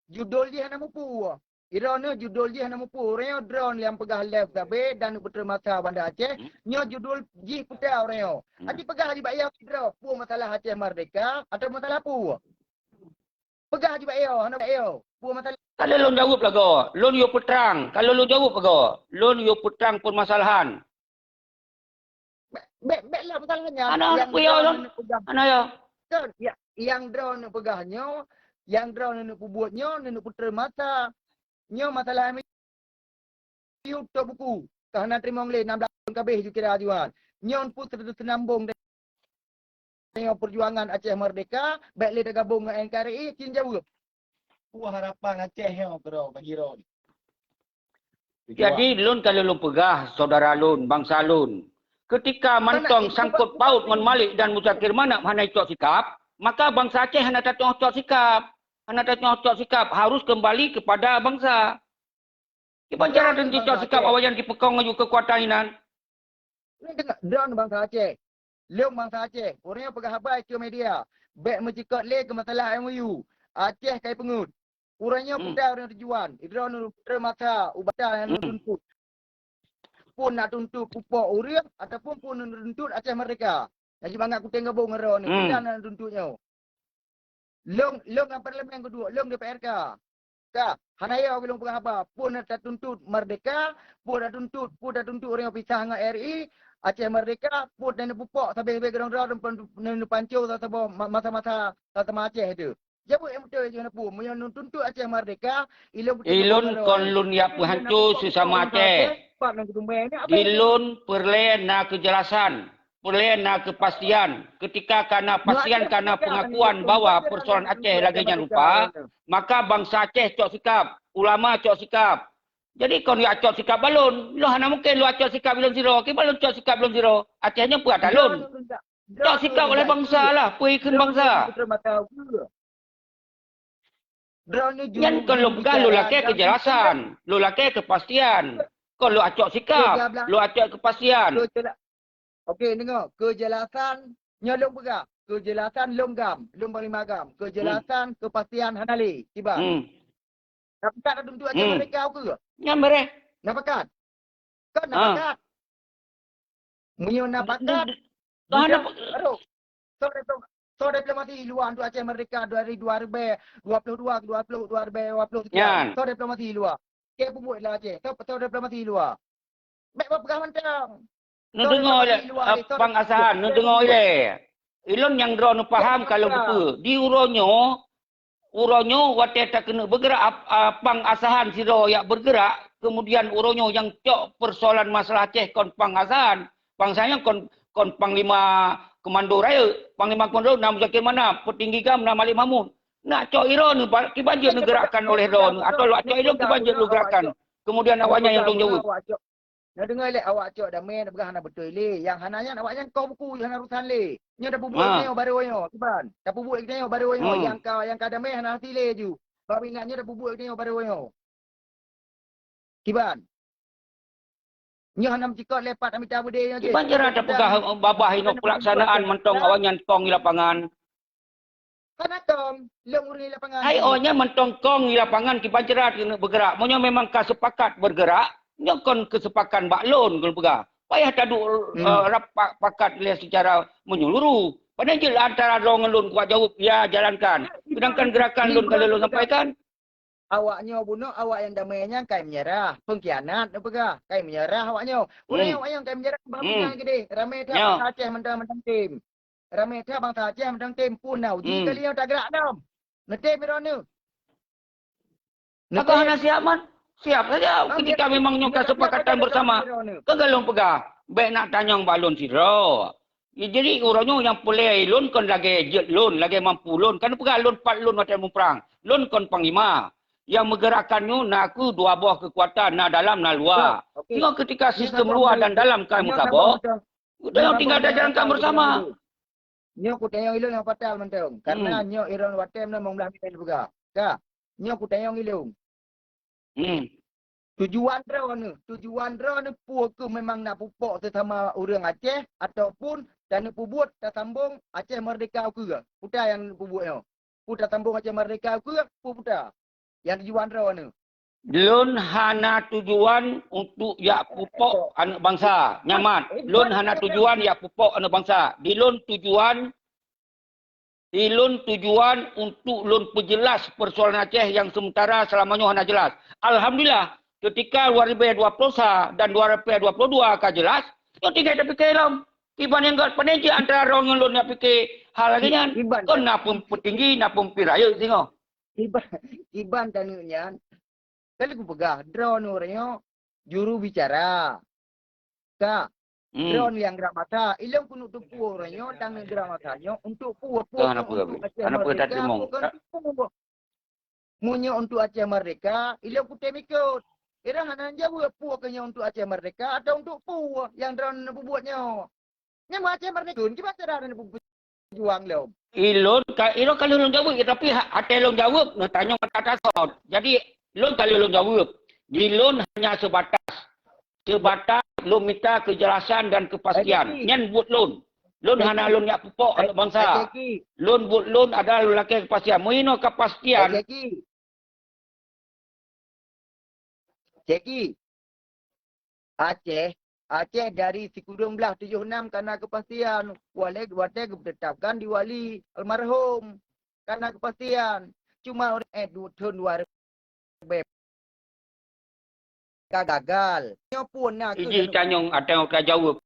judul jih hana mupu. Droeneuh judul jih hana mupu. Uroe nyoe droeneuh nyang peugah live sabe dan neupeuteumasa Banda Aceh, nyoe judul jih peue droeneuh. Aci peugah jih bak yo sidroe, peue masalah Aceh Merdeka atau masalah peue? Peugah jih bak yo, hana bak yo. Peue masalah? Ka lôn jaweueb lagoe, lôn yue peutrang. Ka lôn jaweueb lagoe, lôn yue peutrang peumasalahan. Bék, bék, bék lah masalah nyan. Hana, hana peue yo lôn. Hana yo. Kan, ya, nyang droeneuh peugah nyoe, nyang droeneuh peubuet nyoe, neupeuteumasa. Nyoe masalah M O U tok buku. Ka hana teurimong lé, enam belas tahun ka abéh ju kira ajuan. Nyoe pun seunambong nyoe peujuangan Aceh Merdeka, bék lé teugabong ngon N K R I, cit jaweueb. Peue harapan Aceh nyoe keudroe bagi droe? Jadi, lôn ka lôn peugah, syedara lôn, bansa lôn, keutika mantong sangkot paut ngon Malik dan Muzakir Manaf hana cok sikab, maka bansa Aceh hana tatu'oh cok sikab. Hana tatu'oh cok sikab, harus keumbali keupada bansa. Kiban cara teuntèe cok sikab awaknyan jipeukong laju keukuatan inan. Droeneuh bansa Aceh. Lôn bansa Aceh. Ureueng nyang peugah haba keu media, bék meucikot lé keu masalah M O U. Aceh ka ipeungeuet. Ureueng nyoe peue droeneuh tujuan. Droeneuh teumasa ubak nyang neutuntut. Peue na tuntut pupok ureueng ataupun peue na tuntut Aceh Merdeka. Nyang jibangat kutem gabong ngon droeneuh. Peue na tuntut nyoe. Lôn, lôn ngon parlemen geuduek, lôn di P R K. Ka, hana yo lôn peugah haba, peue na tatuntut merdeka, peue tatuntut, peue tatuntut ureueng nyang pisah ngon R I, Aceh Merdeka, peue na neupupok sabe-sabe keudroe-droe neupanco saboh ma-, masa-masa sama Aceh teuh. Jaweueb beutôi jih na peue, meunyoe neutuntut Aceh Merdeka, ilôn kon lôn jak peuhanco sesama Aceh. Di lôn peureulée na keujelasan. Peureulée na keupastian. Keutika ka na pastian, ka na peungakuan bahwa peusoalan Aceh lagée nyan rupa, maka bansa Aceh cok sikab, ulama cok sikab. Jadi kon jak cok sikab bak lôn, lôn hana mungken lôn cok sikab lôn sidroe, kiban lôn cok sikab lôn sidroe. Aceh nyoe peue atra lôn. Cok sikab oleh bansa lah, peue ikheun bansa. Nyan kon lôn peugah lôn lakée keujelasan, lôn lakée keupastian. Kon lôn cok sikab, lôn cok keupastian. Oke, deungoe. Keujelasan nyoe lôn peugah. Keujelasan lôn GAM, lôn panglima GAM. Keujelasan keupastian hana lé, kiban. Na pakat dah tuntu Aceh Merdeka ukeue? Nyan bareh. Na pakat? Kan na pakat. Meunyoe na pakat, soe diplomasi luwa untuk Aceh Merdeka dari dua ribu dua puluh dua ke dua puluh, dua ribu dua puluh sekian. Soe diplomasi luwa. Keu peubuet lam Aceh. Soe, soe diplomasi luwa. Bék beupeugah mantong. Neudeungoe lé, Pang Asahan, neudeungoe lé. Ilôn nyang droeneuh paham ka lôn teupeue. Di uroe nyoe, uroe nyoe watée takeuneuk beugeurak, Pang Asahan sidroe jak beugeurak, keumudian uroe nyoe nyang cok peusoalan masalah Aceh kon Pang Asahan. Pang Asahan nyan kon, kon panglima keumando rayeuk, panglima keumando na Muzakir Manaf, peutinggi GAM na Malik Mahmud. Nak cok droeneuh, kiban jeuet neugeurakkan oleh droeneuh, atawa lôn cok ilôn kiban jeuet lôn geurakkan. Keumudian awaknyan nyang tanggung jaweueb. Neudeungoe lé awak cok damé, neupeugah hana beutôi lé. Nyang hana nyan awaknyan koh buku, hana urusan lé. Nyoe tapeubuet nyoe barô nyoe, kiban. Tapeubuet nyoe barô nyoe, nyang ka, nyang ka damé hana hase lé ju. Bak minat nyoe tapeubuet nyoe barô nyoe. Kiban. Nyoe hana meucikot lé pat mita beudé nyoe jih. Kiban cara tapeugah babah inoe peulaksanaan mantong awaknyan kong di lapangan. Hana kong, lôn ureueng di lapangan. Hai, oh, nyan mantong kong di lapangan kiban cara keuneuk beugeurak. Meunyoe memang ka seupakat beugeurak, nyoe kon keuseupakat bak lôn, kon peugah. Payah taduek, eh, rap pa-, pakat lé seucara meunyeuluruh. Pane jeuet antara droe ngon lôn kuat jaweueb, ya, jalankan. Seudangkan geurakan lôn ka lheueh lôn sampaikan. Awak nyoe bunoe, awak nyang damé nyan kai meunyeurah, peungkhianat neupeugah, kai meunyeurah awak nyoe. Ureueng awak nyoe kai meunyeurah, bah meunan keudeh, ramé that bangsa Aceh mantong-mantong tem. Ramé that bansa Aceh mantong tem pun na uji. Hmm. Kali nyoe tagarak lom. Neutem droeneuh. Apa hana siap, Man? Siap saja. Ketika memang nyoe kesepakatan bersama. Kan ka lôn peugah, bèk nak tanyong bak lôn sidroe. Ya, jadi uroe nyoe nyang peureulèe lôn kon lagèe jeuet lôn, lagèe mampu lôn. Kan peugah lôn pat lôn watèe muprang. Lôn kon panglima. Nyang meugeurakan nyoe na kheueh dua boh keukuatan, na dalam, na luwa. Nyoe ketika sistem luwa dan dalam ka meusaboh, udah tinggal tajalankan bersama. Nyoe kutanyong ilôn nyang fatal mantong. Karena nyoe ilôn watèe meunan limong blah minit peugah. Ka. Nyoe kutanyong ilôn. Hmm. Tujuan droeneuh, tujuan droeneuh peue keuh memang nak pupok sesama ureueng Aceh ataupun taneuk peubuet tasambong Aceh Merdeka ukeue? Peue nyang peubuet nyoe? Peue tasambong Aceh Merdeka ukeue? Peue, peue nyang tujuan droeneuh? Lôn hana tujuan untuk jak pupok aneuk bansa. Nyamat. Lôn hana tujuan jak pupok aneuk bansa. Di lôn tujuan Di lôn tujuan untuk lôn peujeulaih peusoalan Aceh nyang sementara seulama nyoe hana jeulaih. Alhamdulillah, keutika dua ribèe dua ploh sa dan dua ribèe dua ploh dua ka jeulaih, nyoe tinggai tapike lom. Kiban nyang gèt pandai jih antara droe ngon lôn nyang pike hal lagèe nyan. Kon na peutinggi, na peupi rayeuk singoh. Kiban, kiban taneuk nyan, ka lheueh kupeugah, droeneuh uroe nyoe juru bicara. Ka. Hmm. Droeneuh nyang gerak masa, ilôn keuneuk teupeue uroe nyoe dan gerak masa nyoe untuk peue, peue untuk Aceh Merdeka, peue untuk peue. Meunyoe untuk Aceh Merdeka, ilôn kutem ikot. Ilôn hana jaweueb peue keuh nyoe untuk Aceh Merdeka atau untuk peue nyang droeneuh peubuet nyoe. Nyan Aceh Merdeka, kiban cara droeneuh peujuang lom. Ilôn ka, ilôn ka lheueh lôn jaweueb, tapi ha-, até lôn jaweueb, neutanyong mata tasot. Jadi, lôn ka lheueh lôn jaweueb. Di lôn hanya sebatas, sebatas lôn mita kejelasan dan kepastian. Nyan buet lôn. Lôn hana lôn jak pupok aneuk bansa. Lôn buet lôn adalah lôn lakèe kepastian. Meunyoe kepastian. Jeki, Aceh, Aceh dari sikureueng blaih tujoh nam ka na keupastian, watèe, watèe geupeutetapkan di Wali almarhum, ka na keupastian. Cuma, eh, du-, thôn dua ribèe ka gagal. Nyoe pun na keuh iji tanyong, atau ka jaweueb.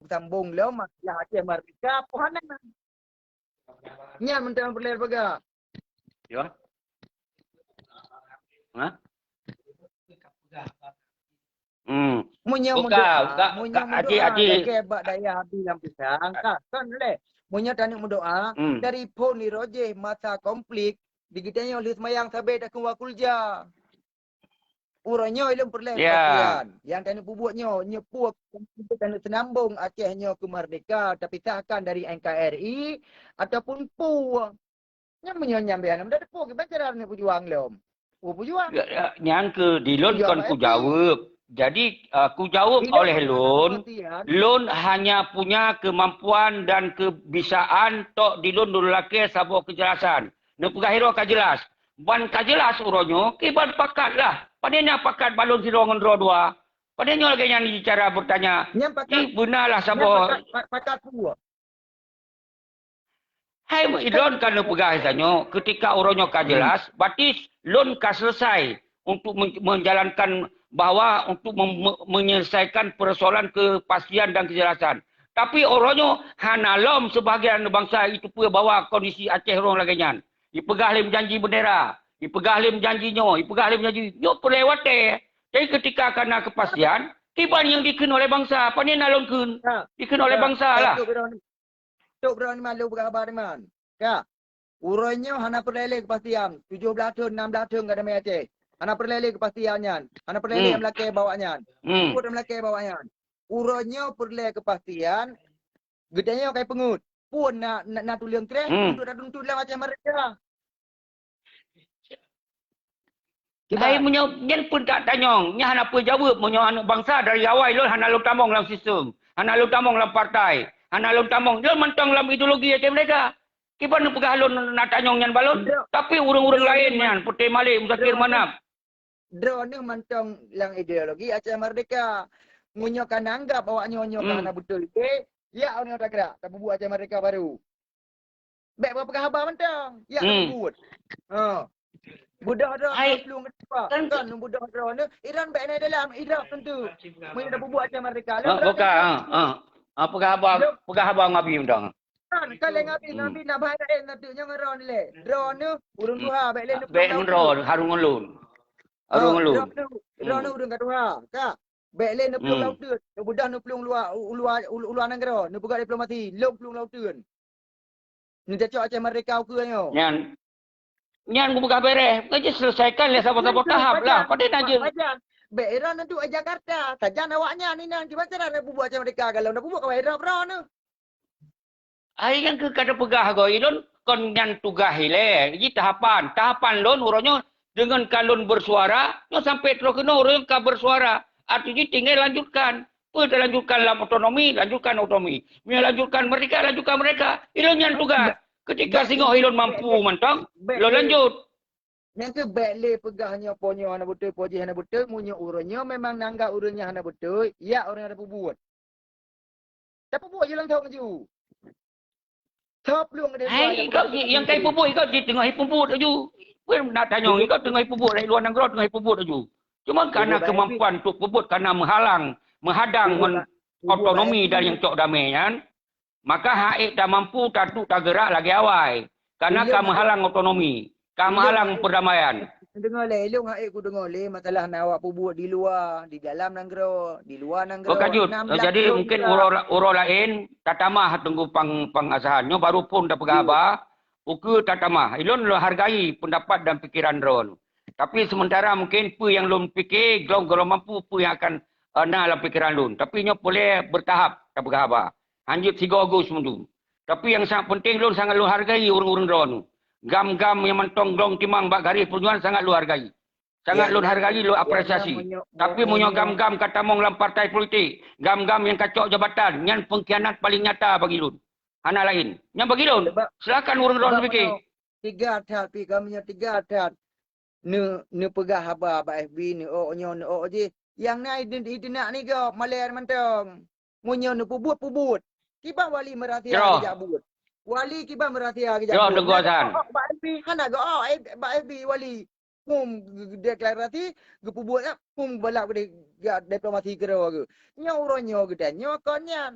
Sambong lom masalah Aceh Merdeka, peue hana. Nyan mantong peureulèe peugah. Ya. Hah? Hmm. Meunyoe meudoa, meunyoe meudoa lagèe bak dayah Abi lam pisang, ka, kon lé. Meunyoe taneuk meudoa, dari phon di Rojeh masa konflik, di geutanyoe lheueh seumayang sabe takheun wa kulja. Uroe nyoe ilôn peureulèe kepastian. Nyang taneuk peubuet nyoe, nyoe peue taneuk seunambong Aceh nyoe keu merdeka, tapisahkan dari N K R I, ataupun peue. Nyan meunyoe nyan bèk hana meudat peue, kiban cara taneuk peujuang lom. Peue peujuang? Ya, ya, nyan keuh di lôn kon kujaweueb. Jadi, uh, kujaweueb oleh lôn, lôn hanya punya kemampuan dan kebisaan tok di lôn lôn lakèe saboh kejelasan. Neupeugah hiroe ka jeulaih. Ban ka jeulaih uroe nyoe, kiban pakat lah. Padahai na pakat bak lôn sidroe ngon droe dua. Padahai nyoe lagèe nyan cara beutanya. Nyan pakat, nyan beuna lah saboh. Pakat, pa-, pakat peue? Hai, idon ka neupeugah tanyoe, keutika uroe nyoe ka jeulaih, berarti lôn ka selesai untuk men-, menjalankan bahwa untuk mem-, me-, menyelesaikan persoalan kepastian dan kejelasan. Tapi uroe nyoe hana lom sebahagian bansa itu peue bahwa kondisi Aceh rhong lagèe nyan. Ipeugah lé meujanji bendera, ipeugah lé meujanji nyoe, ipeugah lé meujanji nyoe peureulèe watèe. Jadi keutika ka na keupastian, kiban nyang dikheun oleh bansa, pane na lôn kheun? Dikheun oleh bansa lah. Tok Brown Iman, lôn peugah haba Iman. Ka. Uroe nyoe hana peureulèe lé keupastian. Tujoh blaih thon, nam blaih thon ka damé Aceh. Hana peureulèe lé keupastian nyan. Hana peureulèe lé nyang meulakèe bak awak nyan. Peue nyang meulakèe bak awak nyan. Uroe nyoe peureulèe keupastian. Geutanyoe kai peungeut. Peue na, na, na tuleueng kreh untuk tatuntut lam Aceh Merdeka. Hai meunyoe nyan pun tak tanyong, nyan hana peue jaweueb meunyoe aneuk bansa dari awai lôn hana lôn tamong lam sistem, hana lôn tamong lam partai, hana lôn tamong lôn mantong lam ideologi Aceh Merdeka. Kiban neupeugah lôn na tanyong nyan bak lôn, tapi ureueng-ureueng laén nyan, Putih Malik, Muzakir Manaf. Droeneuh mantong lam ideologi Aceh Merdeka. Meunyoe ka neuanggap awak nyoe nyoe ka hana beutôi lé, ya awak nyoe tagerak, tapeubuet Aceh Merdeka baru. Bèk beupeugah haba mantong. Ya, hmm, buet. Ha. Budoh droe hai, plueng keudua. Kan, kan budoh droe ni. Iran bèk na dalam, Iran tentu. Meunyoe dah bubuet macam mereka. Ha, bukan, ha, ha. Ha, peugah haba, peugah haba ngon Abi mantong. Kan, kan lé ngabi, ngabi nak bahai laén nanti nyoe ngon droeneuh lé. Droeneuh ureueng tuha, bèk lé neuplueng lôn. Droeneuh harung ngon lôn. Harung ngon lôn. Droeneuh, droeneuh ureueng ka tuha. Ka. Bèk lé neuplueng lam uteuen. Neubeudôh neuplueng luwa, u-, u luwa, u-, u luwa nanggroe. Neupeugah diplomasi, lôn plueng lam uteuen. Neucocok Aceh Merdeka ukeue nyoe. Nyan. Nyan kupeugah bèrèh. Bukan je selesaikan lé saboh-saboh tahap lah. Padahai na jeuet. Bèk droeneuh duek Jakarta. Sajan awaknyan inan. Kiban cara na peubuet Aceh Merdeka galom na peubuet ka bèk droeneuh. Hai nyang keuh ka teupeugah goe ilôn kon nyan tugaih ilèe. Jih tahapan. Tahapan lôn uroe nyoe deungon ka lôn bersuara, nyoe sampai troh keunoe uroe nyoe ka bersuara. Arti jih tinggai lanjutkan. Peue talanjutkan lam otonomi, lanjutkan otonomi. Meunyoe lanjutkan merdeka, lanjutkan merdeka. Ilôn nyan tugaih. Ketika singoh ilôn mampu mantong, ilôn lanjut. Nyang keuh bèk lé peugah nyoe po nyoe hana beutôi, po jih hana beutôi, meunyoe uroe nyoe memang nanggap ureueng nyan hana beutôi, ya ureueng nyan tapeubuet. Tapeubuet je langsong ju. Hai, ikot nyang kai peubuet, ikot jih teungoh ipeubuet laju. Peue nak tanyong, ikot teungoh ipeubuet, dari luwa nanggroe teungoh ipeubuet laju. Cuma karena kemampuan untuk peubuet, karena meuhalang, meuhadang ngon otonomi dan nyang cok damé nyan, maka han ék tamampu taduek tageurak lagèe awai. Karena ka meuhalang otonomi. Ka meuhalang perdamaian. Deungoe lé, ilôn han ék kudeungoe lé masalah na awak peubuet di luwa, di dalam nanggroe, di luwa nanggroe. Oh, ka jeuet. Jadi mungkin uroe, uroe laén tatamah Teungku Pang, Pang Asahan. Nyoe baru phôn tapeugah haba, ukeue tatamah. Ilôn lôn hargai pendapat dan pikiran droeneuh. Tapi sementara mungkin peue nyang lôn pike, gohlom, gohlom mampu peue nyang akan, eh, na lam pikiran lôn. Tapi nyoe peureulèe bertahap tapeugah haba. Han jeuet sigoe gus mandum. Tapi nyang sangat penting, lôn sangat lôn hargai ureueng-ureueng droeneuh. Gam-gam nyang mantong glong timang bak garéh peujuangan sangat lôn hargai. Sangat lôn hargai, lôn apresiasi. Tapi meunyoe gam-gam ka tamong lam partai politik, gam-gam nyang ka cok jabatan, nyan pengkhianat paling nyata bagi lôn. Hana laén. Nyan bagi lôn. Silakan ureueng droeneuh pikir. Tiga that pi, kamoe nyoe tiga that. Neu-, neupeugah haba bak F B, neuok nyoe, neuok jih. Nyang na ide-, ideunak ni gob malèe mantong. Meunyoe neupeubuet, peubuet. Kiban Wali meurahsia geujak buet. Wali kiban meurahsia geujak buet. Hana geuok bak F B, hana geuok, eh, bak F B Wali. Hum deklarasi, geupeubuet, hum balak diplomasi keudroe geuh. Nyoe uroe nyoe geutanyoe kon nyan.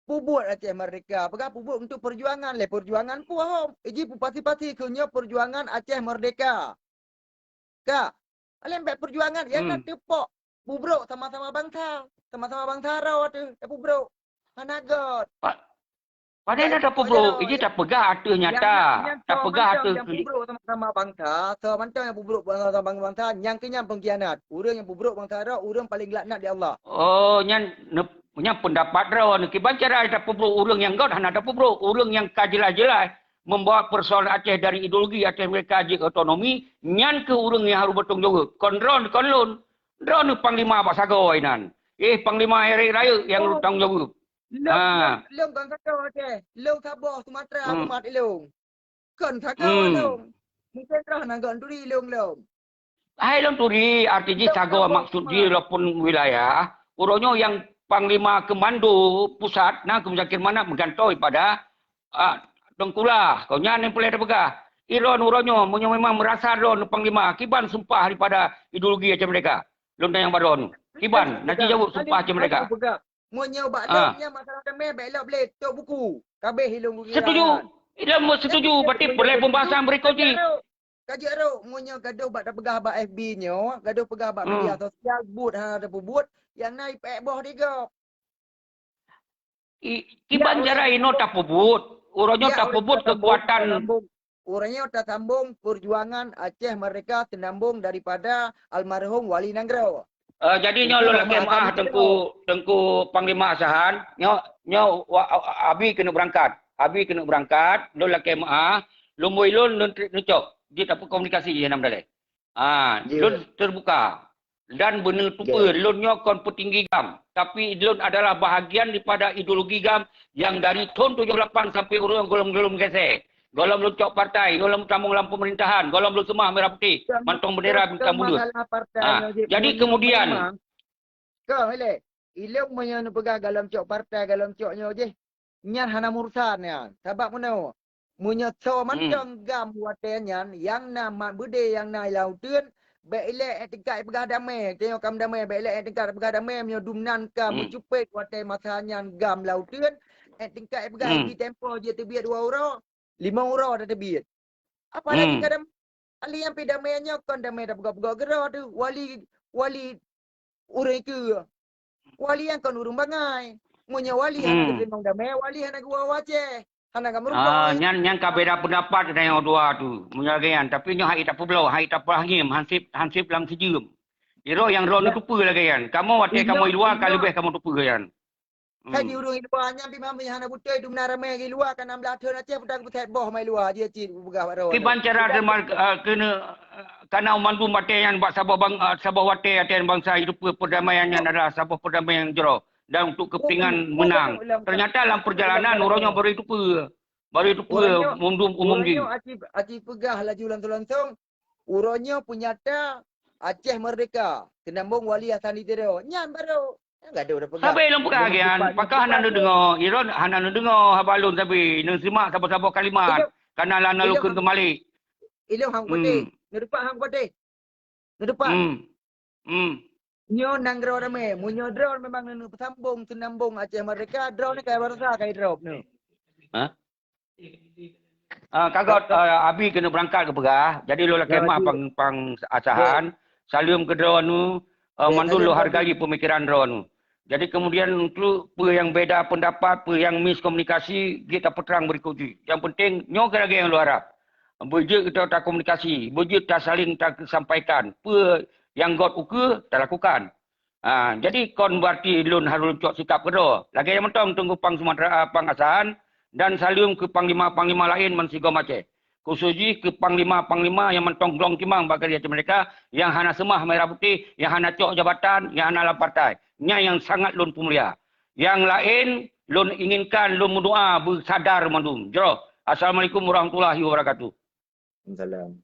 Peubuet Aceh Merdeka, peugah peubuet untuk perjuangan, lé perjuangan peue hom. Iji peupathi-pathi keu nyoe perjuangan Aceh Merdeka. Ka, alèh bèk perjuangan, nyang na teupok. Peubrok sama-sama bangsa, sama-sama bangsa roh teuh, tapeubrok. Hana göt. Pa-, padahai na tapeubrok, iji tapeugah ateueh nyata, tapeugah ateueh nyang peubrok sama-sama bangsa, soe mantong nyang peubrok sama-sama bangsa, nyang keu nyan pengkhianat. Ureueng nyang peubrok bangsa roh, ureueng paling laknat di Allah. Oh, nyan nep-, nyan pendapat droeneuh. Kiban cara tapeubrok ureueng nyang göt hana tapeubrok. Ureueng nyang ka jeulaih-jeulaih membawa persoalan Aceh dari ideologi Aceh Merdeka jeuet otonomi, nyan keuh ureueng nyang harôh bertanggung jawab. Kon droeneuh, kon lôn. Droeneuh panglima bak sagoe inan. Eh, panglima nyang rayeuk-rayeuk nyang harôh tanggung jawab. Lôn, lôn, lôn kon sagoe Aceh. Lôn saboh Sumatra, umat ilôn. Kon sagoe lôn. Mungken droeneuh nanggroe turi lôn, lôn. Hai lôn turi, arti jih sagoe maksud jih walaupun wilayah. Uroe nyoe nyang panglima komando pusat na Teungku Muzakir Manaf meugantoe pada, ah, Teungku Lah. Kon nyan nyang peureulèe tapeugah. Ilôn uroe nyoe, meunyoe memang meurasa droeneuh panglima, kiban sumpah daripada ideologi Aceh Merdeka. Lôn tanyong bak droeneuh. Kiban, na jijaweueb sumpah Aceh Merdeka. Meunyoe bak lôn nyan masalah damé, bèk lôn bleh tok buku. Kabeh ilôn geugira. Setuju. Ilôn setuju, berarti peureulèe pembahasan berikut jih. Ka jeuet rhot, meunyoe gadoh bak tapeugah bak F B nyoe, gadoh peugah bak media sosial, buet hana tapeubuet, nyang na ipeuék boh di gob. I-, kiban cara inoe tapeubuet, uroe nyoe tapeubuet kekuatan. Uroe nyoe tasambong perjuangan Aceh Merdeka seunambong daripada almarhum Wali Nanggroe. Eh, jadi nyoe lôn lakèe meu'ah Teungku, Teungku Panglima Asahan. Nyoe, nyoe wa-, a-, a-, abi keuneuk beurangkat. Abi keuneuk beurangkat, lôn lakèe meu'ah, lôn bui lôn, lôn trik neucok. Jeuet tapeukomunikasi jih nam daleh. Ah, lôn terbuka. Dan beuneuteupeu lôn nyoe kon peutinggi gam, tapi lôn adalah bahagian daripada ideologi gam nyang dari thon tujoh lapan sampai uroe nyoe gohlom-gohlom geusé. Gohlom lôn cok partai, gohlom tamong lam pemerintahan, gohlom lôn seumah merah putih, mantong bendera bintang buleuen. Ha, jadi kemudian, keuh ilèe, ilôn meunyoe neupeugah gohlom cok partai, gohlom cok nyoe jih, nyan hana meurusan nyan. Sabab meunoe, meunyoe soe mantong gam watèe nyan, nyang na mat beudé nyang na lam uteuen, bèk ilèe tingkat peugah damé. Tanyoe ka meudamé, bèk ilèe tingkat peugah damé, meunyoe dumnan ka meucupet watèe masa nyan gam lam uteuen, eh, tingkat peugah hmm. Di tempo jih teubiet dua uroe, lima uroe dah teubiet. Apalagi hmm. Kadang ahli nyang pih damé nyoe kon damé tapeugah-peugah keudroe tu. Wali, wali ureuëng keue. Wali nyang kon ureuëng bangai. Meunyoe wali hmm. Hana geuteurimong damé, wali hana geuwoe Aceh. Hana ka meurubah. Ah, nyan nyan ka beda pendapat dengan dua tu. Meunyoe lagée nyan, tapi nyoe hai tapeubloe, hai tapeuhanyiem, hansip hansip lam sijeuem. Iro nyang droe ya. Tupeue lagée nyan. Kamoe watée kamoe i luwa ka leubeh kamoe tupeue nyan. Hai di ureuëng luwa nyan pih mamai hana beutôi dumna ramé di luwa ka enam belas thon Aceh peutang beuthat boh mai luwa dia cit peugah bak droe. Kiban cara kena kana mandum watée nyan bak saboh bang saboh watée até bansa itu perdamaian nyan adalah saboh perdamaian jroh dan untuk kepentingan menang. Ternyata dalam perjalanan uroe nyoe baru itu pe baru itu pe umum umum ji. Aci peugah laju langsung-langsung uroe nyoe peunyata Aceh merdeka, teunambong Wali Hasan di Tiro. Nyan baru. Nyan gadoh dah peugah. Sabe lôn peugah gian, pakah hana neudeungoe, Iron hana neudeungoe haba lôn sabe, neusimak saboh-saboh kalimat. Kana lana lukun teumalik. Ilong hang putih. Neudepak hang putih. Neudepak. Hmm. Hmm. Nyoe nanggroe ramé. Meunyoe droe memang neupeusambong teunambong Aceh merdeka, droe ni kai barosa kai drop ni. Ha? Ah, kagot uh, Abi kena berangkat ke peugah. Jadi lo lakemah pang pang asahan. Salam ke droe nu uh, mandul lo hargai pemikiran droe nu. Jadi kemudian untuk pe yang beda pendapat, pe yang miskomunikasi, kita peterang berikut ji. Yang penting nyoe lagi yang lo harap. Bejek kita tak komunikasi, bejek tak saling tak sampaikan. Pe yang got uke tak lakukan. Ha, jadi kon berarti lôn harus cok sikap keudroe. Lagée nyang mantong teungku pang Sumatera, pang Asahan dan saleuem keu panglima-panglima laén meusigom Aceh. Khusos jih keu panglima-panglima nyang mantong glong timang bak gari Aceh Merdeka nyang hana seumah merah putih, nyang hana cok jabatan, nyang hana lam partai. Nyan nyang sangat lôn peumulia. Nyang laén lôn inginkan lôn meudoa beusadar mandum. Jroh. Assalamualaikum warahmatullahi wabarakatuh. Salam.